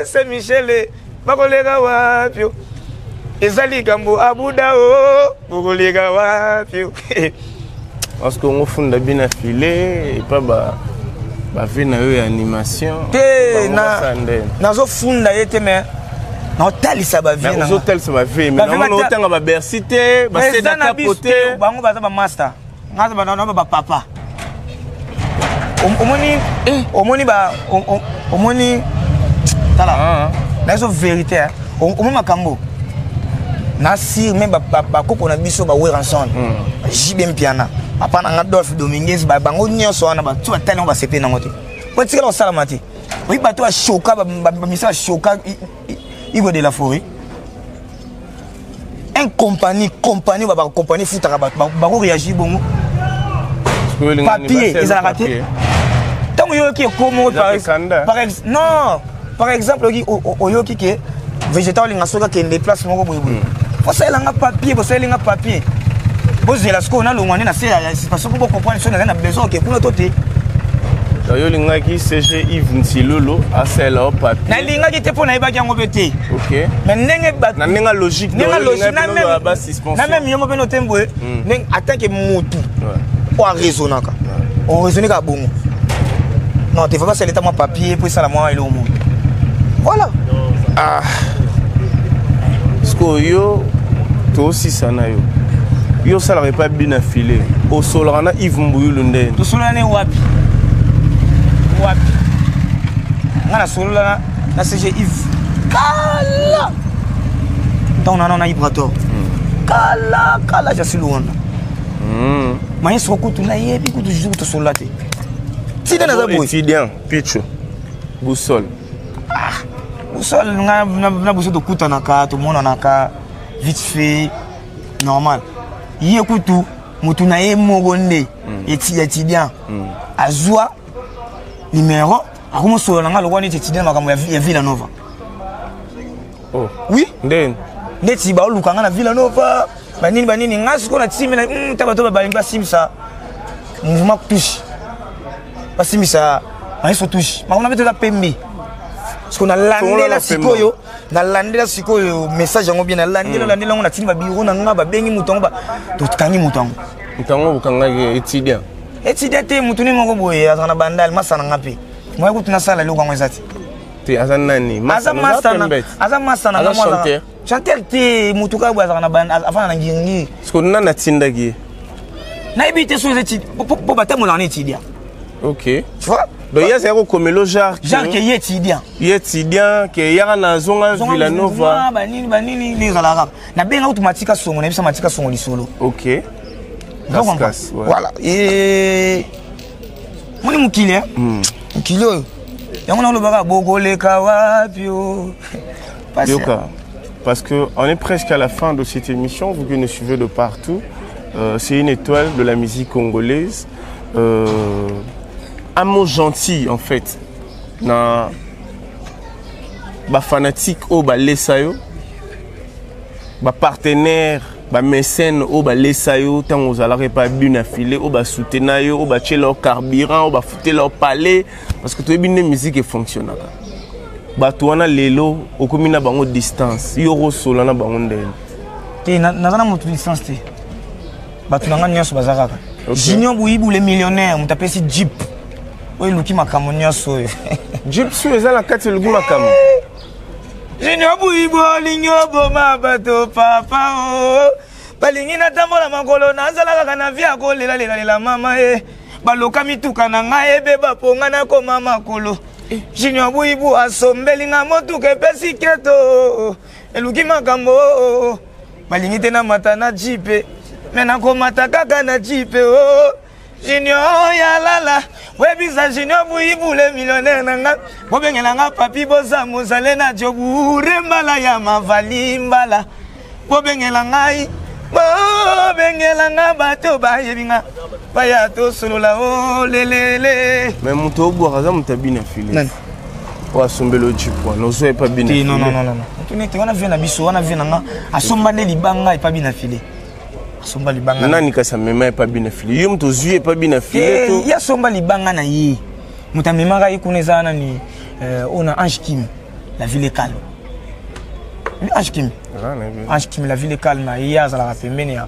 Saint Michel, bakoleka wapi o? Eza likambo abuda o, bokoleka wapi o? Parce que ngofunda bina filet epa ba bave na yo ya animation. Te, nazofunda ye te, mais naotalisa bavie. Ozotalisa bavie, mais namona otanga babercy te, basedakapo te. Bango baza bamaster, nga na bapapa. Omoni, omoni ba omoni, tala, nayeso vérité, omoni makambo na sir me bakoko na biso bawer ensemble, JB Mpiana, papa na nga Dolphe Dominguez, bango nyonso wana bato batali yango basepe nango te, po etikala kosalama te. Oyi bato bashoka, bamisa bashoka Igo de la Forêt, un compagnie, compagnie, bacompagnie futaka bato, bako réagir bongo, papier ezalaka te. Ntango oyoki ekomo, non, par exemple oyoki, oyoki ke végétal olinga soki akende place moko boyeboye, bosalelanga papier, bosalelinga papier. Bozela sikoyo nalongwa nde na se ya suspension mpo bocomprendre soki nazali na besoin oke kuna to te. Yo olingaki CG Yves Nsilolo asalela yo papier? Nalingaki te mpo nayebaki yango mpe te. Mais ndenge na ndenge logique, ndenge logique, na même yo moko mpe note boye, ndenge en tant que motu oyo araisonnaka, oraisonne kaka bongo. Non te, faut pas saleta mwa papier mpo esala mwa eloko moko, voilà. Ah, sikoyo yo tosisa na yo, yo osalaka epa bina file, osolaka na Yves Mbuyulu ndeni? Tosolola ne wapi? Wapi? Nga nasolola na CG Yves kala, ntango nana na Ibrator, kala kala, Jasi Luwanda. Maestro kutu nayebi kutu jour tosolola te, tina naza boye. Étudiant Picho Boussole? Ah, Boussole, nga na Boussole tokutanaka, tomonanaka vite fait, normal. Ye kutu motu na ye moko nde étudiant azwa numéro, akomosolola na nga lokola neti étudiant na makambo ya Villa Nova. Oh. Oui. Ndeni? Neti baoluka nga na Villa Nova, banini banini. Nga sikoyo na timi na ta bato balingi basimbisa mouvement touche, basimbisa maestro touche, makambo na mpe toza pembe. Siko nalandela sikoyo, nalandela sikoyo message yango bien, nalandela, landela yango, natindi babiro na nga, babengi moto yango, tokangi moto yango. Moto yango bokangaki étudiant? Étudiant te, motu ne moko boye azala na Bandale, masa na nga mpe moye kutu nasala eloko yango eza te. Te, aza nani? Aza masa na nga. Chanteur te, motu kaka boye azalaka na, afanda na Ngiringiri. Siko nani atindaki ye? Nayebi te so eza po batambolaka na étudiant. Ok. Tu vois? Donc ye azalaki kokomela genre? Genre ke ye étudiant. Ye étudiant ke yaka na zonga Villanova. Banini banini nde ezalaka kaka. Nabenga kutu Matika Songo, nayebisa Matika Songo lisolo. Ok. Voilà, moni mokili, mokili oyo yango nalobaka bokoleka wapi o. Yoka, parce que on est presque à la fin de cette émission, vous qui nous suivez de partout, c'est une étoile de la musique congolaise. Un mot gentil en fait, na ba fanatique oyo balesa yo, ba partenaire, ba mécène oyo balesa yo ntango ozalaka epa bino na file, oyo basoutenir yo, oyo batiela yo carburant, oyo bafutela yo palais, parce que toyebi nde musique efonctionnaka. Bato wana lelo okomi na bango distance, yo kosola na bango ndenge? Te, naza na moto distance te, bato na nga nyonso baza kaka. Junior Buyibu le millionnaire, moto apesi jeep oyo eluki makambo nyonso oyo. Jeep su eza na kati eluki makambo? Junior Buyibu olingi oboma bato, papa o balingi natambola makolo, nazala kaka na vie ya kolelalelela mama e baloka mituka na ngai ebeba mpo ngai nakoma makolo. Junior Buyibu asombeli nga motuka epesi keto, eluki makambo. Balingi te namata na jeep, me nakomata kaka na jeep o. Junior ya lala, oyebisa Junior Buyibu le millionnaire na nga, bobengela nga Papi Boza Mozale na Jobure mbala ya mavali mbala. Bobengela ngai, bobengela nga bato bayebi nga, baya tosolola o lelele. Mais moto obwaka aza moto abina file oyo asombeli o jeep wana, ozwa epa bina? Non, non, non, non, tuni te, wana vie na biso, wana vie na nga. Asomba nde libanga epa bina file, asomba libanga. Nani kasi amema epa bina file? Yo moto ozwi epa bina file to ye asomba libanga na ye? Moto amemaka ye kuna eza nani? Oyo na Ange Kim, la ville est calme. Ange Kim, Ange Kim, la ville est calme. Ye azalaka pembeni ya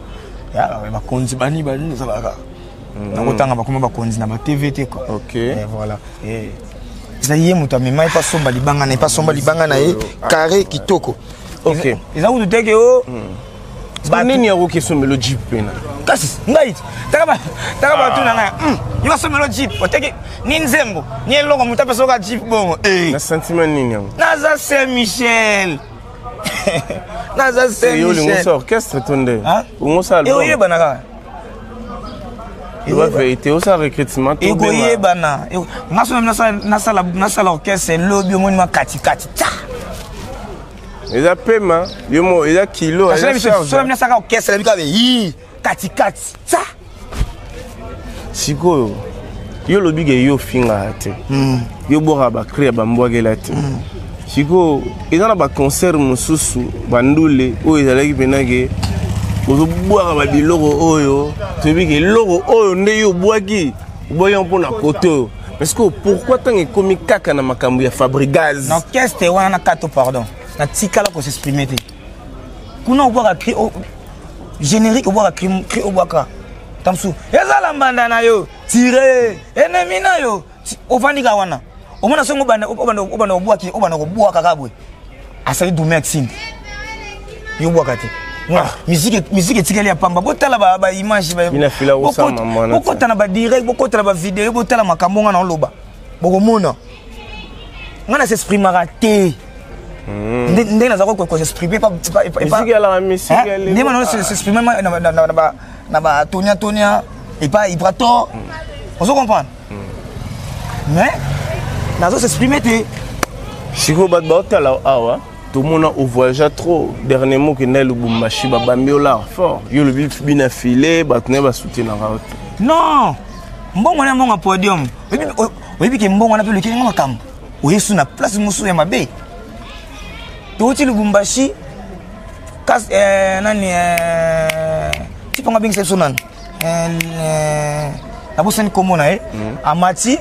bakonzi bani bani, ezalaka nakotanga bakoma bakonzi na batv te quoi. Voilà, eza ye moto amema ye mpo asomba libanga na ye, mpo asomba libanga na ye carré kitoko. Eza kutu teke o Nini yakoki esombelo jeep pena? Kasi ngai taka bato na ngai, yo asomelo jeep, oteki ni nzembo ni eloko, moto apesoka jeep bongo. Na sentiment nini yango? Naza Saint Michel, naza Saint Yo olingi osala orchestre to nde ongo album? Ekoyebana kaka. Eba vérité, osala recrutement to? Ekoyebana. Nga so nasala orchestre elobi, omoni ma katikati ta. Eza pema yo mo, eza kilo. Eza nasaka orchestre nabi kaka yi katikati ta. Sikoyo yo olobi ke yo ofingaka te, yo bwaka bacri ya bambwakela te. Sikoyo eza na baconcert mosusu, bandule oyo ezalaki mpena ke Ozobwaka babiloko oyo toyebi ke eloko oyo nde yo obwaki, obwaki yango mpona kote oyo. Parce que pourquoi ntango ekomi kaka na makambo ya Fabrigaz? Na orchestre wana na kato, pardon, natikala kosexprime te. Kuna obwaka cri générique, obwaka cri, obwaka tamosusu ezala mbanda na yo, tire ennemi na yo, ovandi kaka wana. Omona songo obanda obwaki, obanda kobwaka kaka boye, asali dume akisindi, yo obwaka te. Musique etikali ya pamba. Botala baimage, bokota na badirect, bokota na bavideo, botala makambo nga na oloba, bokomona nga na s'exprimaka te. Ndenge naza kosexprime, ndenge na s'exprime na batonia tonia epa Ibrator, ozo comprendre, mais nazo s'exprime te. Sikoyo bato baotala awa, tomona ovoyagea trop. Dernièrement okenda Lubumbashi, babambi yo lar fort. Yo olobi bina file, bato naye basoutenaka yo te. Non, mbongo wana, mbongo ya podium, oyebi ke mbongo wana mpe olekeli nga makambo oyesu na place mosusu ya mabe. Touti Lubumbashi, kas nani tipanga abengisa biso nani, nabosani nkombo na ye. Amati,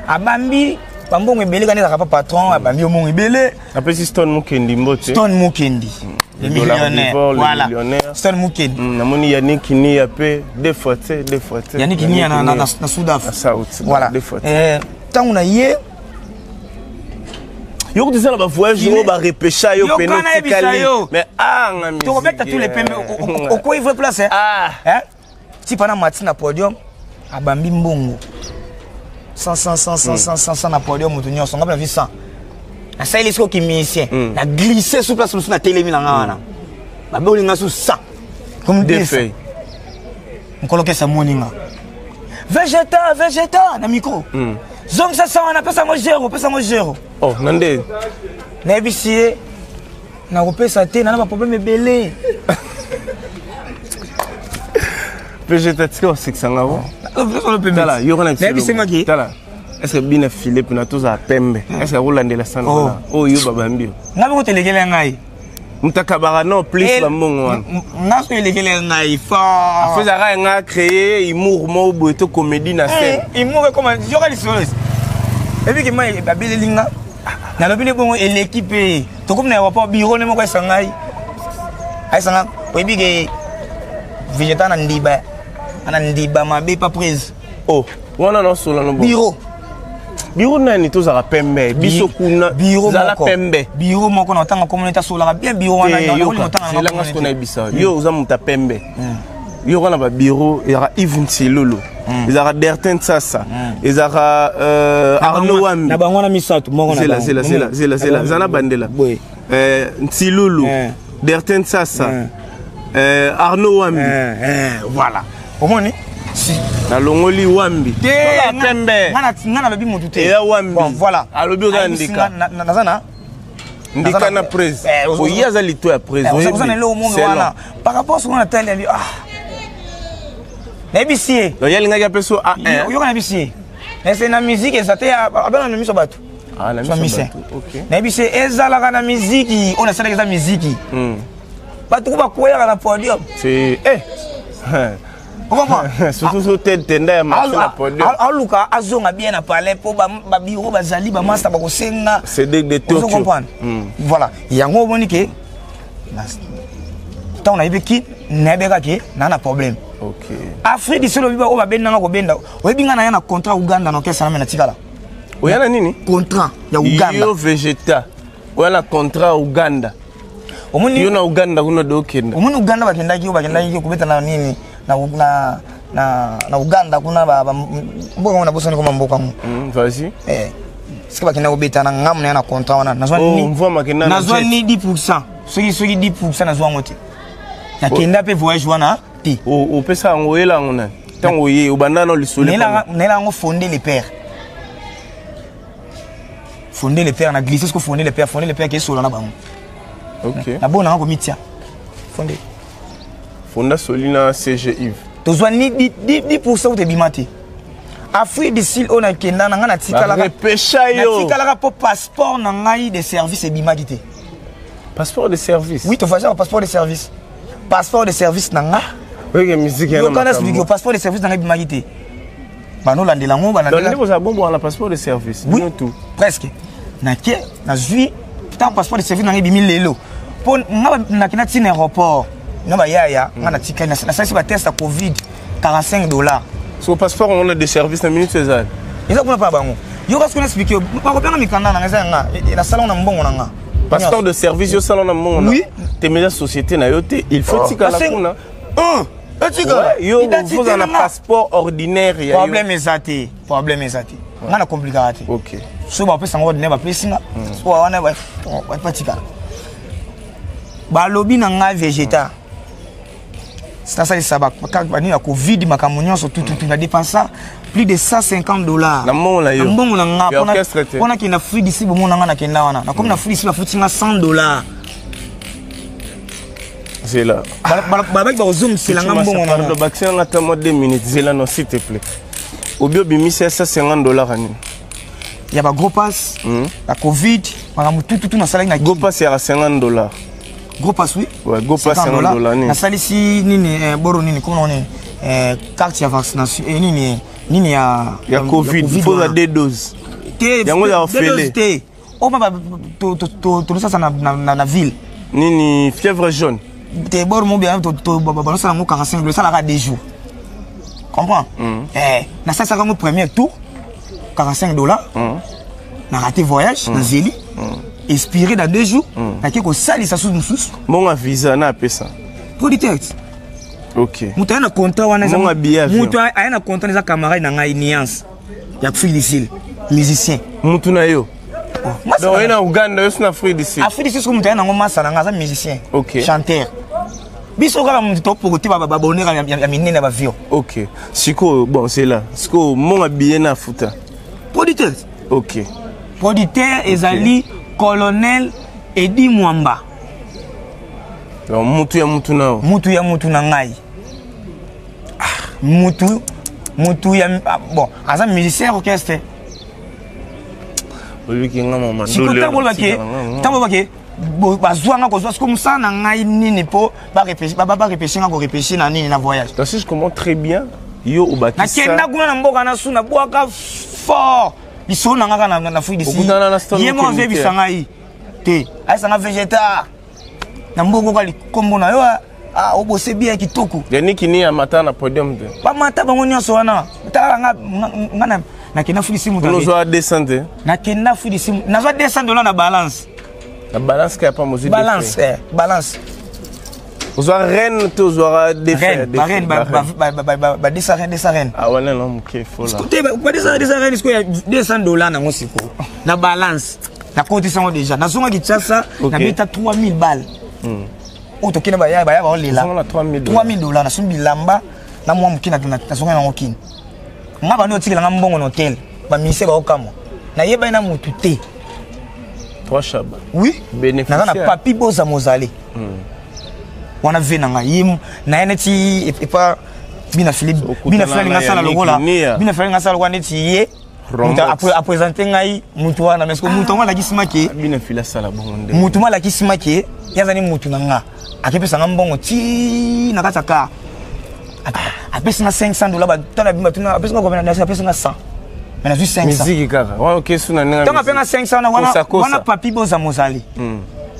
abambi bambongo ebele, kani ezalaka pa patron, abambi yo mbongo ebele. Apesi Stone Mukendi mbote. Stone Mukendi, le millionnaire, voilà, Stone Mukendi. Namoni Yannick Nia mpe, deux fois te, deux fois te. Yannick Nia na Sudaf. South. Voilà, deux fois. Ntango na ye Yo kuti eza na bavoyage oyo barepesha yo pene otikali, mais anga tokobeta tous les pembe, okoyi vrai place. Tipa na mati na podium, abambi mbongo 100 100 100 100 100 100 100 na podium, moto nyonso. Nga mpe na vi 100, nasaleli sikoyo kimusicien, na glisse sur place mosusu, natelemi na nga wana, babe olinga su 100 comme deux. Mokolo kesa amoni nga, Vegeta, Vegeta na micro, zongisa 100 wana, pesa yango zero, pesa yango zero. Oh, na nde? Nayebisi ye nakopesa te, nana baproblème ebele. Vegeta, tika osekisanga o. Tala, yo kana. Nayebisengaki. Tala, est ce que bina file mpena tozala pembe? Est ce que akolandela sana wana oyo yo babambi yo? Nga mpe kotelekela ngai. Moto akabaka non plus bambongo wana. Nga soki elekela ngai fort. Afo ezalaka nga créer humour moko boye to comédie na scène. Humour ekoma yoka lisolo ebiki mai babeleli nga, nalobi nde bongo eleki mpe tokomi na aéroport, bureau nde moko ayesa ngai, ayesa nga: oyebi ke Végéta na ndiba, ana ndiba mabe pa prise. Oh, wana nasola no. Bureau. Biro nani? Tozalaka pembe biso kuna. Biro zala pembe. Biro moko na otanga komona ete asolaka bien biro wana. Zelanga siko nayebisa yo, oza moto ya pembe. Yo wana babiro ezalaka Yves Nsilulu, ezalaka Dertin Nsasa, ezalaka Arnaud Wambi. Na bango wana misato, moko. Zela, zela, zela, zela, zela, eza na bandela Nsilulu, Dertin Nsasa, Arnaud Wambi. Voilà, omoni. Nalongoli Wambi te. Pembe. Nga nalobi motu te. Eza Wambi. Bon, voilà. Alobi oza ndika. Naza na ndika na prise, oye aza lito ya prise. Oza na eloko mongo wana par rapport soki natali abi, ah, nayebisi ye. Ye alingaki apeso A1. Yoka, nayebisi ye ese na musique eza te, abana na miso bato misien. Nayebisi ye ezalaka na miziki oyo nasalaki, eza miziki, bato ko bakweyaka na podium. Surtout so te tenda ya marché na podium. Aluka azonga bien na palais mpo babiro bazali, bamasta bakosenga. Cédric de Tokyo. Comprendre, voilà, yango omoni ke ntango nayebi ki nayebi kaka ke naa na problème. Afrique du Sud, oyebi oyo babendanga kobenda, oyebi nga naya na contrat Uganda na orchestre name natikala. Oya na nini? Contrat ya Uganda. Yo Vegeta, oya na contrat Uganda? Omoni. Yo na Uganda kuna de okenda. Omoni Uganda bakendaki, oyo bakendaki kobeta na nini na Uganda kuna, mboka ngo nabosani koma mboka ngo. Vas-y. Sika bakenda kobeta na ngambo na ya na contrat wana, nazwa nazwa ni 10, soki 10, nazwa yango te, nakenda mpe voyage wana te. Opesa yango, oyela yango nani ntango oye obanda na lisolo? Nayela yango Fondé le Père, Fondé le Père na glisse siko Fondé le Père, Fondé le Père kesola na bango. Nabonanga komitia Fondé. Fonda soli na CG Yves. Tozwa ni 10 kuta ebima te. Afrique du Sud oyo nakenda na ngai, natikalaka yo. Natikalaka mpo passeport na ngai de service ebimaki te. Passeport de service? Oui, tovoyage na passeport de service. Passeport de service na nga. Oyeke musique ya na makambo. Passeport de service na nga ebimaki te. Banolandela yango balandela. Donc ozala bongo na passeport de service. Oui, tout. Presque. Nake nazwi ntango passeport de service na nga ebimi lelo. Mpo nga nakenda ntina aéroport nga bayaya nga natikali nasalisi batest ya covid 45 dollars. So passeport on a de service na minute ezali. Eza kuna pa bango. Yo kasi kuna expliquer bakobenga mikanda na nga eza ya nga nasala na mbongo na nga. Passeport de service yo sala na mbongo na. Oui. Te meza société na yo te, il faut tikala kuna. Etikala. Yo faut na passeport ordinaire ya yo. Problème eza te, problème eza te. Nga na complikaka te. OK. So bapesa ngo ordinaire bapesi nga. So wana batikala. Balobi na nga végétal. Nasalisa banini ya covid makambo nyonso tututu na dépensa plus de 150 dollars na mbongo na yo, mbongo na nga mpo nakende Afrique du Sud. Bomona nga nakenda wana, nakomi na Afrique du Sud, bafuti nga 100 dollars. Zela. Babaki bakozongisela nga mbongo na nga. Bakisi nga ata mwa 2 minutes. Zela, non, s'il te plaît. Obi obimisi ya 150 dollars nini? Ya ba gros pass ya covid, makambo tututu nasalaki na Gros pass ya 50 dollars. Gros pass, oui. Ouais, gros pass 50 dollars nini? Nasalisi nini, boro nini, komona nini, carte ya vaccination, nini nini ya ya covid, il faut deux doses. Te. Yango ya ofele. Te, oyo tozosasa na ville. Nini, fièvre jaune? Te, boro mo bien banosala yango 45 dollars, esalaka 2 jours, comprends? Nasalisaka yango premier tour 45 dollars. Na raté voyage, nazeli expiré dans 2 jours, nake kosalisa susu mosusu. Mbongo ya visa na apesa? Producteur. Moto aya na contrat wana, moto aya na contrat eza camarade na ngai, Nuance ya Afrique du Sud, musicien. Mutu na yo? Donc oye na Uganda, yo si na Afrique du Sud? Afrique du Sud, soki moto aya nango masa na ngai aza musicien, chanteur. Biso kaka moto topoko te, babonera ya minene ya bavio. Ok, sikoyo, bon, c'est là, sikoyo mbongo ya billet na afuta? Producteur. Producteur ezali colonel Edi Mwamba. Donc mutu ya mutu na yo? Mutu ya mutu na ngai, mutu mutu ya, bon, aza musicien, orchestre. Olobiki nga mama. Sikoyo ntango olobake bazwanga kozwa sikoyo mosala na ngai nini mpo barepeshe nga korepeshe na nini na voyage. Donc si je comprends très bien, yo obakisa Nakenda kuna na mboka na su nabwaka fort lisolo na nga kaka na Afrique du Sud. Ye moko azoyebisa ngai te, ayesanga végétar na mboka oka likombo na yo obose bien kitoko. Yaniki ni amata na podium te? Bamata bango nyonso wana. Talaka nga, nakenda Afrique du Sud. Ozwa 200 te? Nakenda Afrique du Sud, nazwa 200 dollars na balance. Na balance kaka pa mozwi? Balance, balance. Ozwa reine te, ozwaka? Reine, ba 200 reine, 200 reine. Ah, wana na moke fola. Te, ba 200, 200 reine. Sikoyo ya 200 dollars nango sikoyo na balance, nakotisa yango déjà. Nazonga Kinshasa, nabeta 3000 balles oyo tokende, baya baya baolela. 3000 dollars, nasombi bilamba na mwa moke, nazonga nango kini. Nga bandi otikelanga mbongo na hotel, baministère baokamwa, nayebani na motu te. Oui, naza na papi boza mozali wana ve na ngai ye naye neti epa bina Philippe, bina Philippe alinga asala lokola bina Philippe alinga asala lokola neti ye aprésente ngai mutu wana, mais mutu yango alakisi make, mutu mo alakisi make ye azali mutu na nga, akepesa nga mbongo ti na kati ya car, apesi nga 500 dollars. Tala bima tuna, apesi nga combien? Apesi nga 100, mais nazwi 500. Miziki kaka wana okesu na ndenge. Ntango apenga 500 wana, wana papi boza mozali,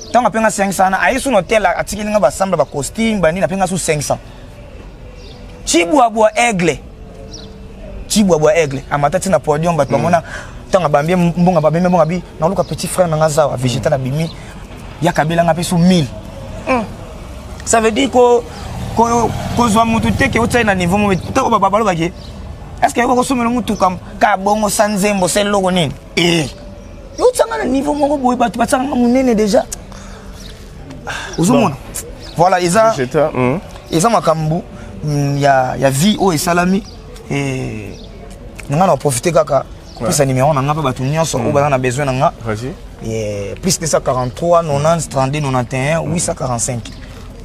ntango apenga 500 wana, aye su na hotel, atikeli nga basamble, bacostume, banini, apenga su 500. Cibwabwa aigle, Cibwabwa aigle amata ntina podium, bato bamona ntango abambi mbongo, babemi mbongo, abi naluka petit frère na nga zawa végétal, abimi yakabelanga mpe su 1000. Ça veut dire ko kozwa mutu te ke otiai na niveau mo ntango balobaki est ce que bakosomela mutuka ka bongo sa nzembo sa eloko nini e otianga na niveau moko boye, bato batiakanga monene déjà, ozomona. Voilà, eza makambo ya vie oyo esalami. Nga na profite kaka kopesa numéro na nga mpe bato nyonso oyo baza na besoin na nga: plus 243 90 32 91 845,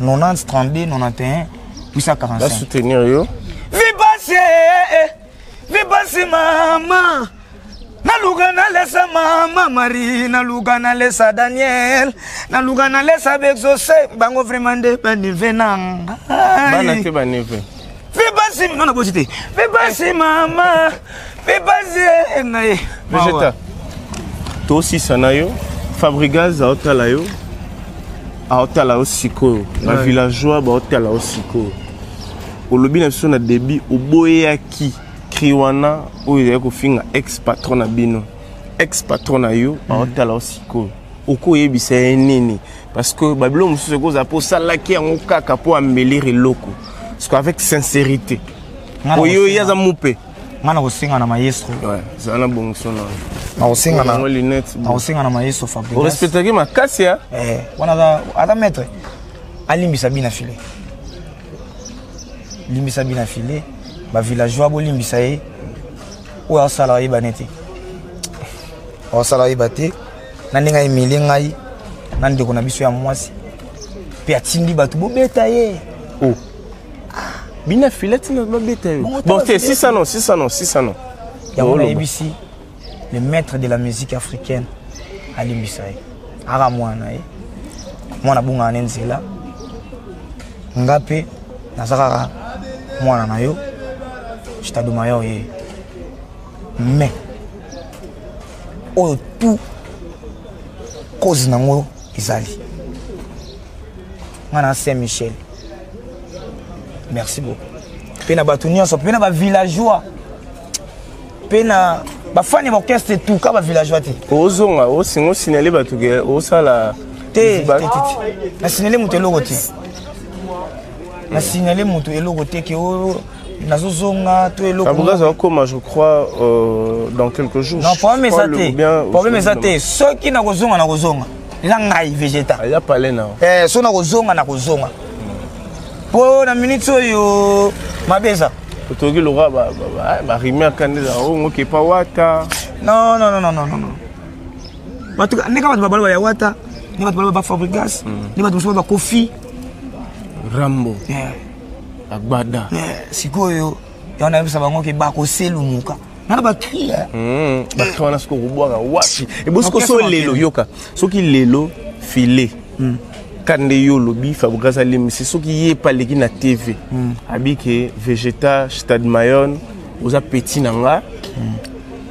90 32 91 845. Basoutenir yo. Vipasi, vipasi mama na Naluka nalesa mama Marie, naluka nalesa Daniel, naluka nalesa Bexose, bango vraiment nde baneve na ngai. Bana te baneve. Mpe basi, non nabosi te. Mpe basi mama, mpe basi eh, ngai. Vegeta. Tosisa na yo, Fabrigaz aotala yo. Aotala yo sikoyo. Ba villageois baotala yo sikoyo. Olobi na biso na début oboyaki cri wana oyo ezali kofinga ex patron na bino ex patron na yo aotala yo sikoyo okoyebisa ye nini parce que babilo mosusu ekozala mpo osalaki yango kaka mpo ambelire eloko parce que avec sincérité oyo ye aza mupe nga nakosenga na maestro zala na bongiso na nakosenga na maestro Fabregas orespectaki makasi ya eh, wana aza maître alimbisa bina file limbisa bina file bavillageois bolimbisa ye oyo asala ayebane te asala ayeba te na ndenge aemilie ngai na ndeko na biso ya mwasi mpe atindi bato bobeta ye oh. bina file atinda babeta yo bon te sisano sisano sisano yango nayebisi le maître de la musique africaine alimbisa ye aka mwana na ye mwana abungaka ne nzela nga mpe naza kaka mwana na yo jitadoma yo ye mais oyo tout cause nango ezali nga na saint michel merci beaucoup mpe na bato nyonso mpe na bavillageois mpe na bafani ya baorchestre etuka bavillageois te ozonga osinga osignale bato ke osala te nasignale moto eloko te nasignale moto eloko te ke nazozonga to eloko akoma je crois euh, dans quelques jours non problème eza te problème eza te soki nakozonga nakozonga eza ngai vegeta eza palais na eh, so nakozonga nakozonga mpo na minute oyo mabe eza otoki lokola barime akanda eza ongo kepa wata non non non non non bato ndenge bato babaloba ya wata nde bato baloba bafabrigas mm. nde bato mosusu bakofi rambo agbada sikoyo yango nayebisa bango ke bakoselumuka nana bakri hmm, bakri wana soki okobwaka wapi ebosiko so lelo yoka soki lelo file hmm. ka nde yo olobi fabrigas alimbisi soki ye epe aleki na tv hmm. abike vegeta stade mayon oza petit na nga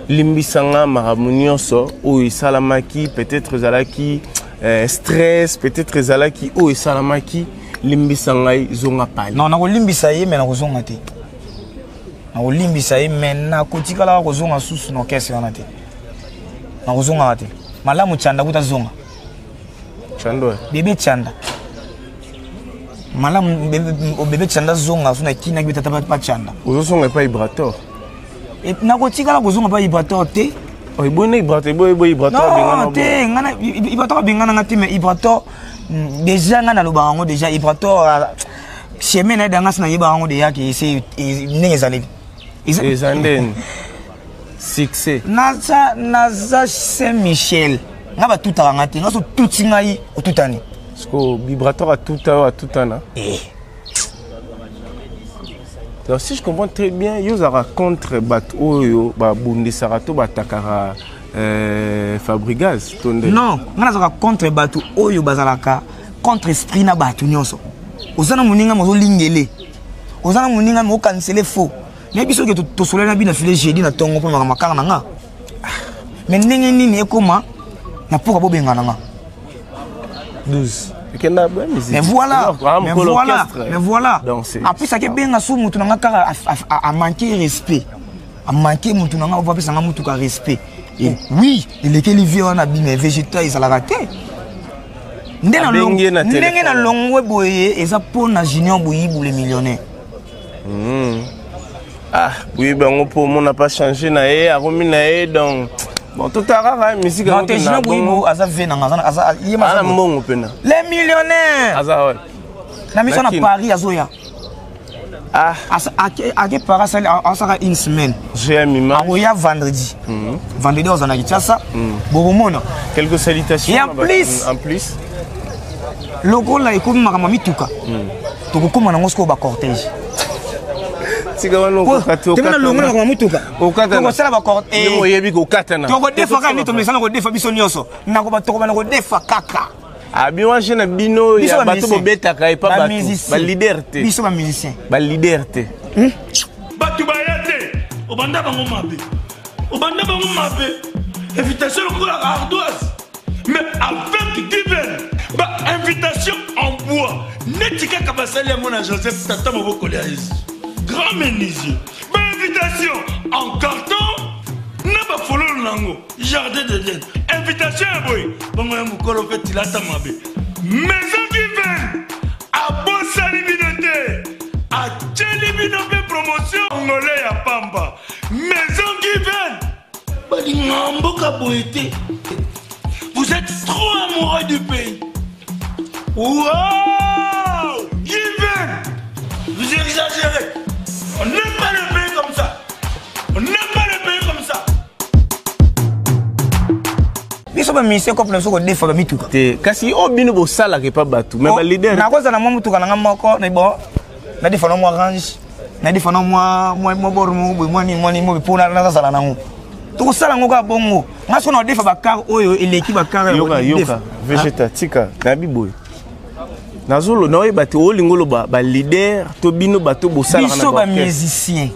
limbisa nga makambo nyonso oyo esalamaki peut-être ezalaki euh, stress peut-être ezalaki oyo esalamaki limbisa ngai zonga pali non nakolimbisa ye me nakozonga te nakolimbisa ye me nakotikalaka kozonga susu na orchestre wana te nakozongaka te malamu chanda kuta zonga chando eh? bebe chanda malamu bebe chanda zonga so nakinaki betata bachanda ozozonga epai ibrator nakotikala kozonga epai ibrator te oh, eboyi na ibrator eboyi eboyi ibrator abengana te ngana ibrator abengana nga te mais ibrator mm, déjà nga nalobaka yango déjà ibrator ah, chemin na ye danga si nayebaka yango deja ke ese ndenge ezaleli eza ndeni succès naza naza saint michel nga batutaka nga te nga so otuti ngai otutani siko vibrator atuta oyo atutana eh. Donc si je comprends très bien, yo ozalaka contre bato oyo babundisaka to batakaka euh, Fabrigaz to nde? Non, nga nazalaka contre bato oyo bazalaka contre esprit na bato nyonso. Oza na moninga mozolingele, oza na moninga mokanisele faux. Mais biso ke tosololi na bino file jeudi na tongo mpo makambo makanga na nga. Ah, mais ndenge nini ekoma na mpoka bobengana nga? 12 ekenda boya musique mais voilà ah, mais voilà mais voilà en plus ake benga su mutu na nga kaka a manquer respect a manquer mutu na nga apesa nga mutuka respect et oh. oui elekeli vie wana bima végétal ezalaka te ndenge na longwe boye eza mpo na junior boyibu le millionnaire hmm. ah boyebi yango mpo omona pas change na ye akomi na ye donc bon totala kaka misika non te junior boyibu aza vie nanga aza ye na mbongo mpena le millionnaire aza wapi na miso na paris azoya ah. ake paris asaka une semaine akoya vendredi mhm. vendredi aza na kinshasa mhm. bokomona quelques salutations et en plus en plus lokola ekomi makambo ya mituka mhm. tokokóma nango sikoyo bacortège Tika wana okokata okata. Longola makambo mutuka. Okata. Tokosala ba corde. Yo oyebi kokatana. Tokodefa kaka nde tomesana kodefa biso nyonso. Nakoba tokobana kodefa kaka. Abi wana je na bino ya bato bobetaka epa bato ba leader te. Biso ba musicien. Ba leader te. Bato baya te. Obanda bango mabe. Obanda bango mabe. Invitation lokola ardoise. Mais avec Given, ba invitation en bois. Neti kaka basali yango na Joseph tata mobokoli ya Yesu. Grand menuisier. Ba invitation en carton na bafololo nango jardin d'Eden. Invitation ya boye bongo ya mokolo mpe tilata mabe. Maison Given abosani bino te, atieli bino mpe promotion ngole ya pamba. Maison Given balingaka mboka boye te. Vous êtes trop amoureux du pays. Wow! Given! Vous exagérez. On n'aime pas le pays comme ça. On n'aime pas le pays comme ça. Biso ba musicien cope na biso kodefa ba mituka. Te, kasi oyo bino bosalaka epa bato, mais ba leader. Nakozala mwa mutuka na nga moko, mais bon, nadefa na mwa range, nadefa na mwa mwa mwa bor moko boye, mwa nini mwa nini mpo nazala nango. Tokosala yango kaka bongo. Nga soki nadefa ba car oyo eleki ba car ya Yoka, yoka, Vegeta, tika, nayebi boye. Nazolo naoyeba te olingi oloba ba leader to bino bato bosalaka na biso ba musicien.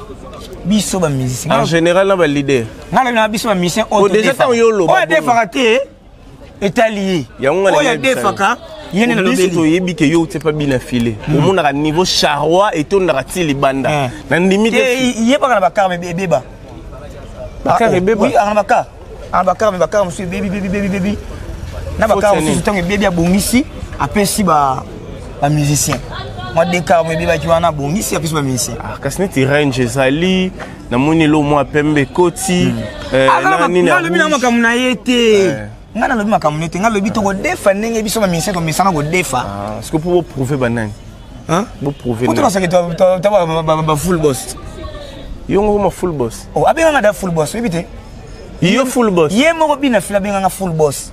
Biso ba musicien. En général na ba leader. Nga na biso ba musicien oyo déjà ntango yo oloba. Oyo adefaka te etali ye. Yango nga oyo adefaka ye nde nalobeli. Biso toyebi ke yo otie pa bina filet. Omonaka niveau charroi etondaka ti libanda. Na ndimi te. Yebaka na ba car ebeba. Ba car ebeba. Oui, na ba car. Na ba car mais ba car mosusu ebebi bebi bebi bebi. Na ba car mosusu ntango ebebi abongisi apesi ba ba musicien. Mwa deux car mo ebebaki wana abongisi apesi ba musicien. Ah, kasi neti range ezali namoni elo mwa pembe ekoti. Nalobi na makambo na ye te. Nga nalobi makambo na ye te. Nga nalobi tokodefa ndenge biso ba musicien tomesana kodefa. Parce que mpo boprouve banani? Boprouve nani? Potokasaki ba full boss. Yo ngoko ma full boss. Oh, abenganga da full boss, oyebi te? Yo full boss. Ye moko bina fila abenganga full boss.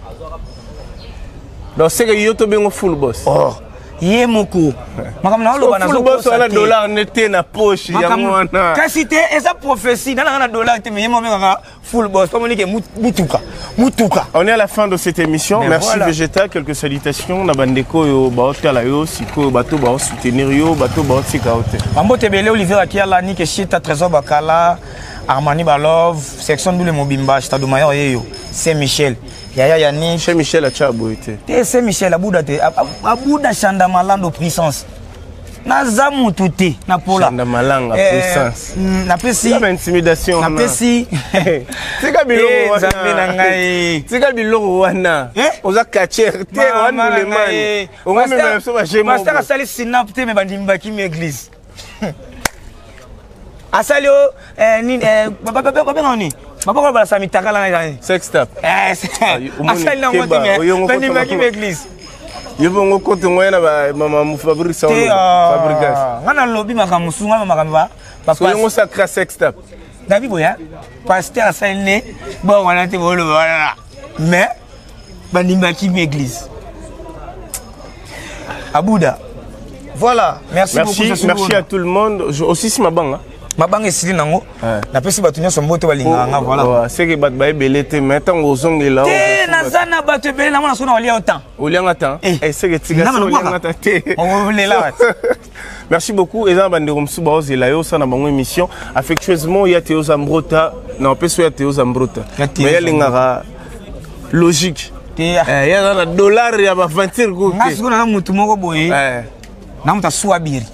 Donc c'est que yo to bengo full boss. Oh. Ye moko. Makambo na oloba na full boss wana dollar ne te na poche yango wana. Kasi te eza prophétie, nana na dollar te mais ye moko abenganga full boss. Comme on dit que mutuka, mutuka. On est à la fin de cette émission. Mais merci voilà. Vegeta, quelques salutations na bandeko yo baotala yo siko bato ba soutenir yo bato ba tika ote. Bambote bele Olivier Akiala Nick Shita Trésor Bakala Armani Balov section Ndule Mobimba Stade Mayor yeyo Saint Michel Yaya Yannick Saint Michel acha boyete. Te Saint Michel abuda te abuda Chanda Malando puissance. Naza mutu te na pola. Chanda Malanga puissance. Napesi Tika ba intimidation wana. Napesi. Tika biloko wana. Nzambe na ngai. Tika biloko wana. Oza catcher te wana le man. Onga mema biso ba gemo. Pasteur asali synapse te mais bandimi bakimi église. Asali o nini babenga nini? Baboko balasa mitakala na nini? Sex tap. Asali na ngo te mais bandimi bakimi église. Yo bongo kote ngoya na ba mama Fabrice Saolo Fabrigas. Nga na lobi makambo mosusu nga makambo ba ba So yongo sacra sex tap. David boya pasteur asali ne bon wana te boloba wana mais bandimi bakimi église. Abuda. Voilà, merci, merci beaucoup. Merci à tout le monde. Je, aussi si mabanga. Mabanga esili nango. Napesi bato nyonso mbote balingaka nga voilà. C'est que bato baebele te mais ntango ozongela te naza na bato ebele namona soki na olia yo temps. Olianga temps. Eh c'est que tika olianga temps te. Olela. Merci beaucoup. Eza bandeko mosusu baozela yo osala bango émission affectueusement ya Théo Zambrota na opesi ya Théo Zambrota. Mais yalingaka logique. Te. Eh ya na dollar ya ba aventure ko. Nga sikoyo naza mutu moko boye. Na mutu asuabiri.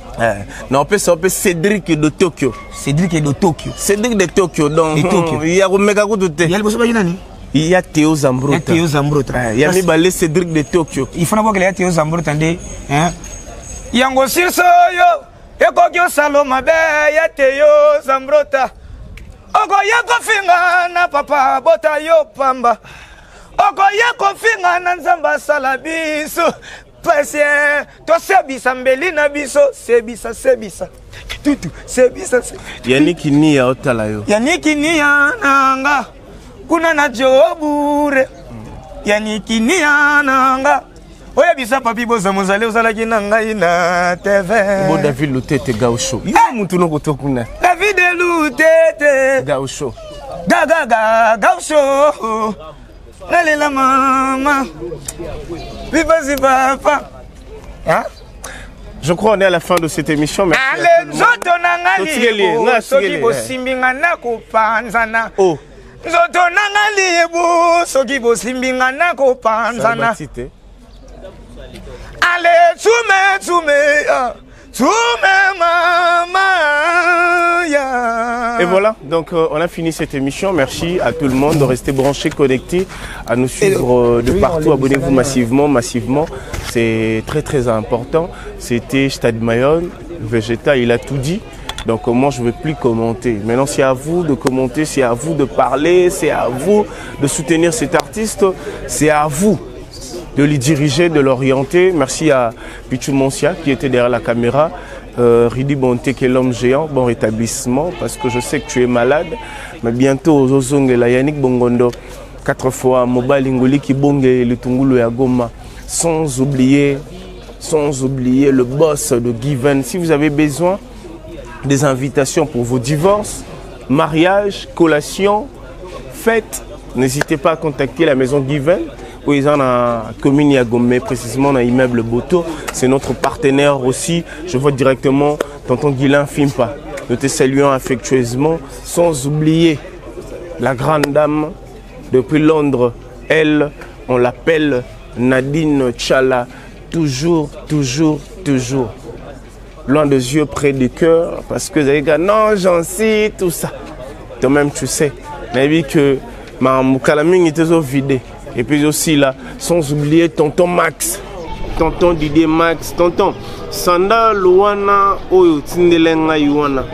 Na opesa ope Cédric de Tokyo. Cédric de Tokyo. Cédric de Tokyo donc. De Tokyo. Ya komeka kutu te. Ya liboso baki nani? Ya Théo Zambrota. Ya Théo Zambrota. Ya mibale Cédric de Tokyo. Il faut na bokela ya Théo Zambrota nde hein. Yango silso yo ekoki osalo mabe ya Théo Zambrota. Okoya kofinga na papa bota yo pamba. Okoya kofinga na Nzambe asala biso. Pasi, tosebisa mbeli na biso, sebisa, sebisa. Tutu, sebisa, sebisa. Yannick Nia otala yo. Yannick Nia nanga kuna na Jobure. Yannick Nia nanga. Oyebisa papi boza mozali ozalaki na ngai na TV. Bo David Lutete Gaucho. Yo mutu noko to kuna. tete Gaucho. Gagaga gaucho. Nalela mama. Pipasi papa. Hein? Je crois qu'on est à la fin de cette émission. Merci. Ale nzoto na nga Totikeli, liebo nga soki atikeli, bosimbi nga nakopanzana. Oh. Nzoto na nga liebo soki bosimbi nga nakopanzana. Salbatite. Ale tsume tsume ah, tsume mama ya. Et voilà, donc on a fini cette émission. Merci à tout le monde de rester branché, connecté, à nous suivre de partout. Abonnez-vous massivement, massivement. C'est très très important. C'était Stade Mayonne, Vegeta, il a tout dit. Donc moi je ne vais plus commenter. Maintenant c'est à vous de commenter, c'est à vous de parler, c'est à vous de soutenir cet artiste, c'est à vous de lui diriger, de l'orienter. Merci à Pichou Monsia qui était derrière la caméra. Ridi Bonté qui est l'homme géant, bon rétablissement parce que je sais que tu es malade. Mais bientôt aux Ozong et la Yannick Bongondo, 4 fois Moba Lingoli qui bongue et le Tungulu et Goma. Sans oublier le boss de Given. Si vous avez besoin des invitations pour vos divorces, mariages, collations, fêtes, n'hésitez pas à contacter la maison Given. Où ils en la commune ya Gombe, précisément dans l'immeuble Boto. C'est notre partenaire aussi. Je vois directement tonton Guilain Fimpa. Nous te saluons affectueusement, sans oublier la grande dame depuis Londres. Elle, on l'appelle Nadine Tchala. Toujours, toujours, toujours. Loin des yeux, près du cœur, parce que vous avez dit, non, j'en sais, tout ça. Toi-même, tu sais. Mais vu que ma Moukalaming était au vidé. Et puis aussi là, sans oublier tonton Max, tonton Didier Max, tonton Sanda Luana oyo tindelenga yuana.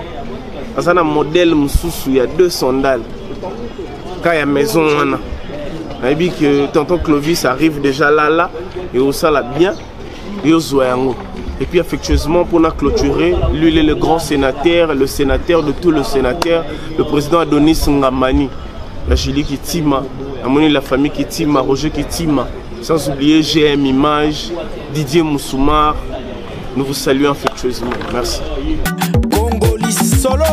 Asana modèle mususu, il y a 2 sandales. Quand il y a maison wana. Nayebi que tonton Clovis arrive déjà là là et au sala bien et au zoyango. Et puis affectueusement pour nous clôturer, lui il est le grand sénateur, le sénateur de tous les sénateurs, le président Adonis Ngamani. La Julie Kitima, la famille Kitima, Roger Kitima, sans oublier GM Image, Didier Moussoumar. Nous vous saluons affectueusement. Merci. Congoli solo.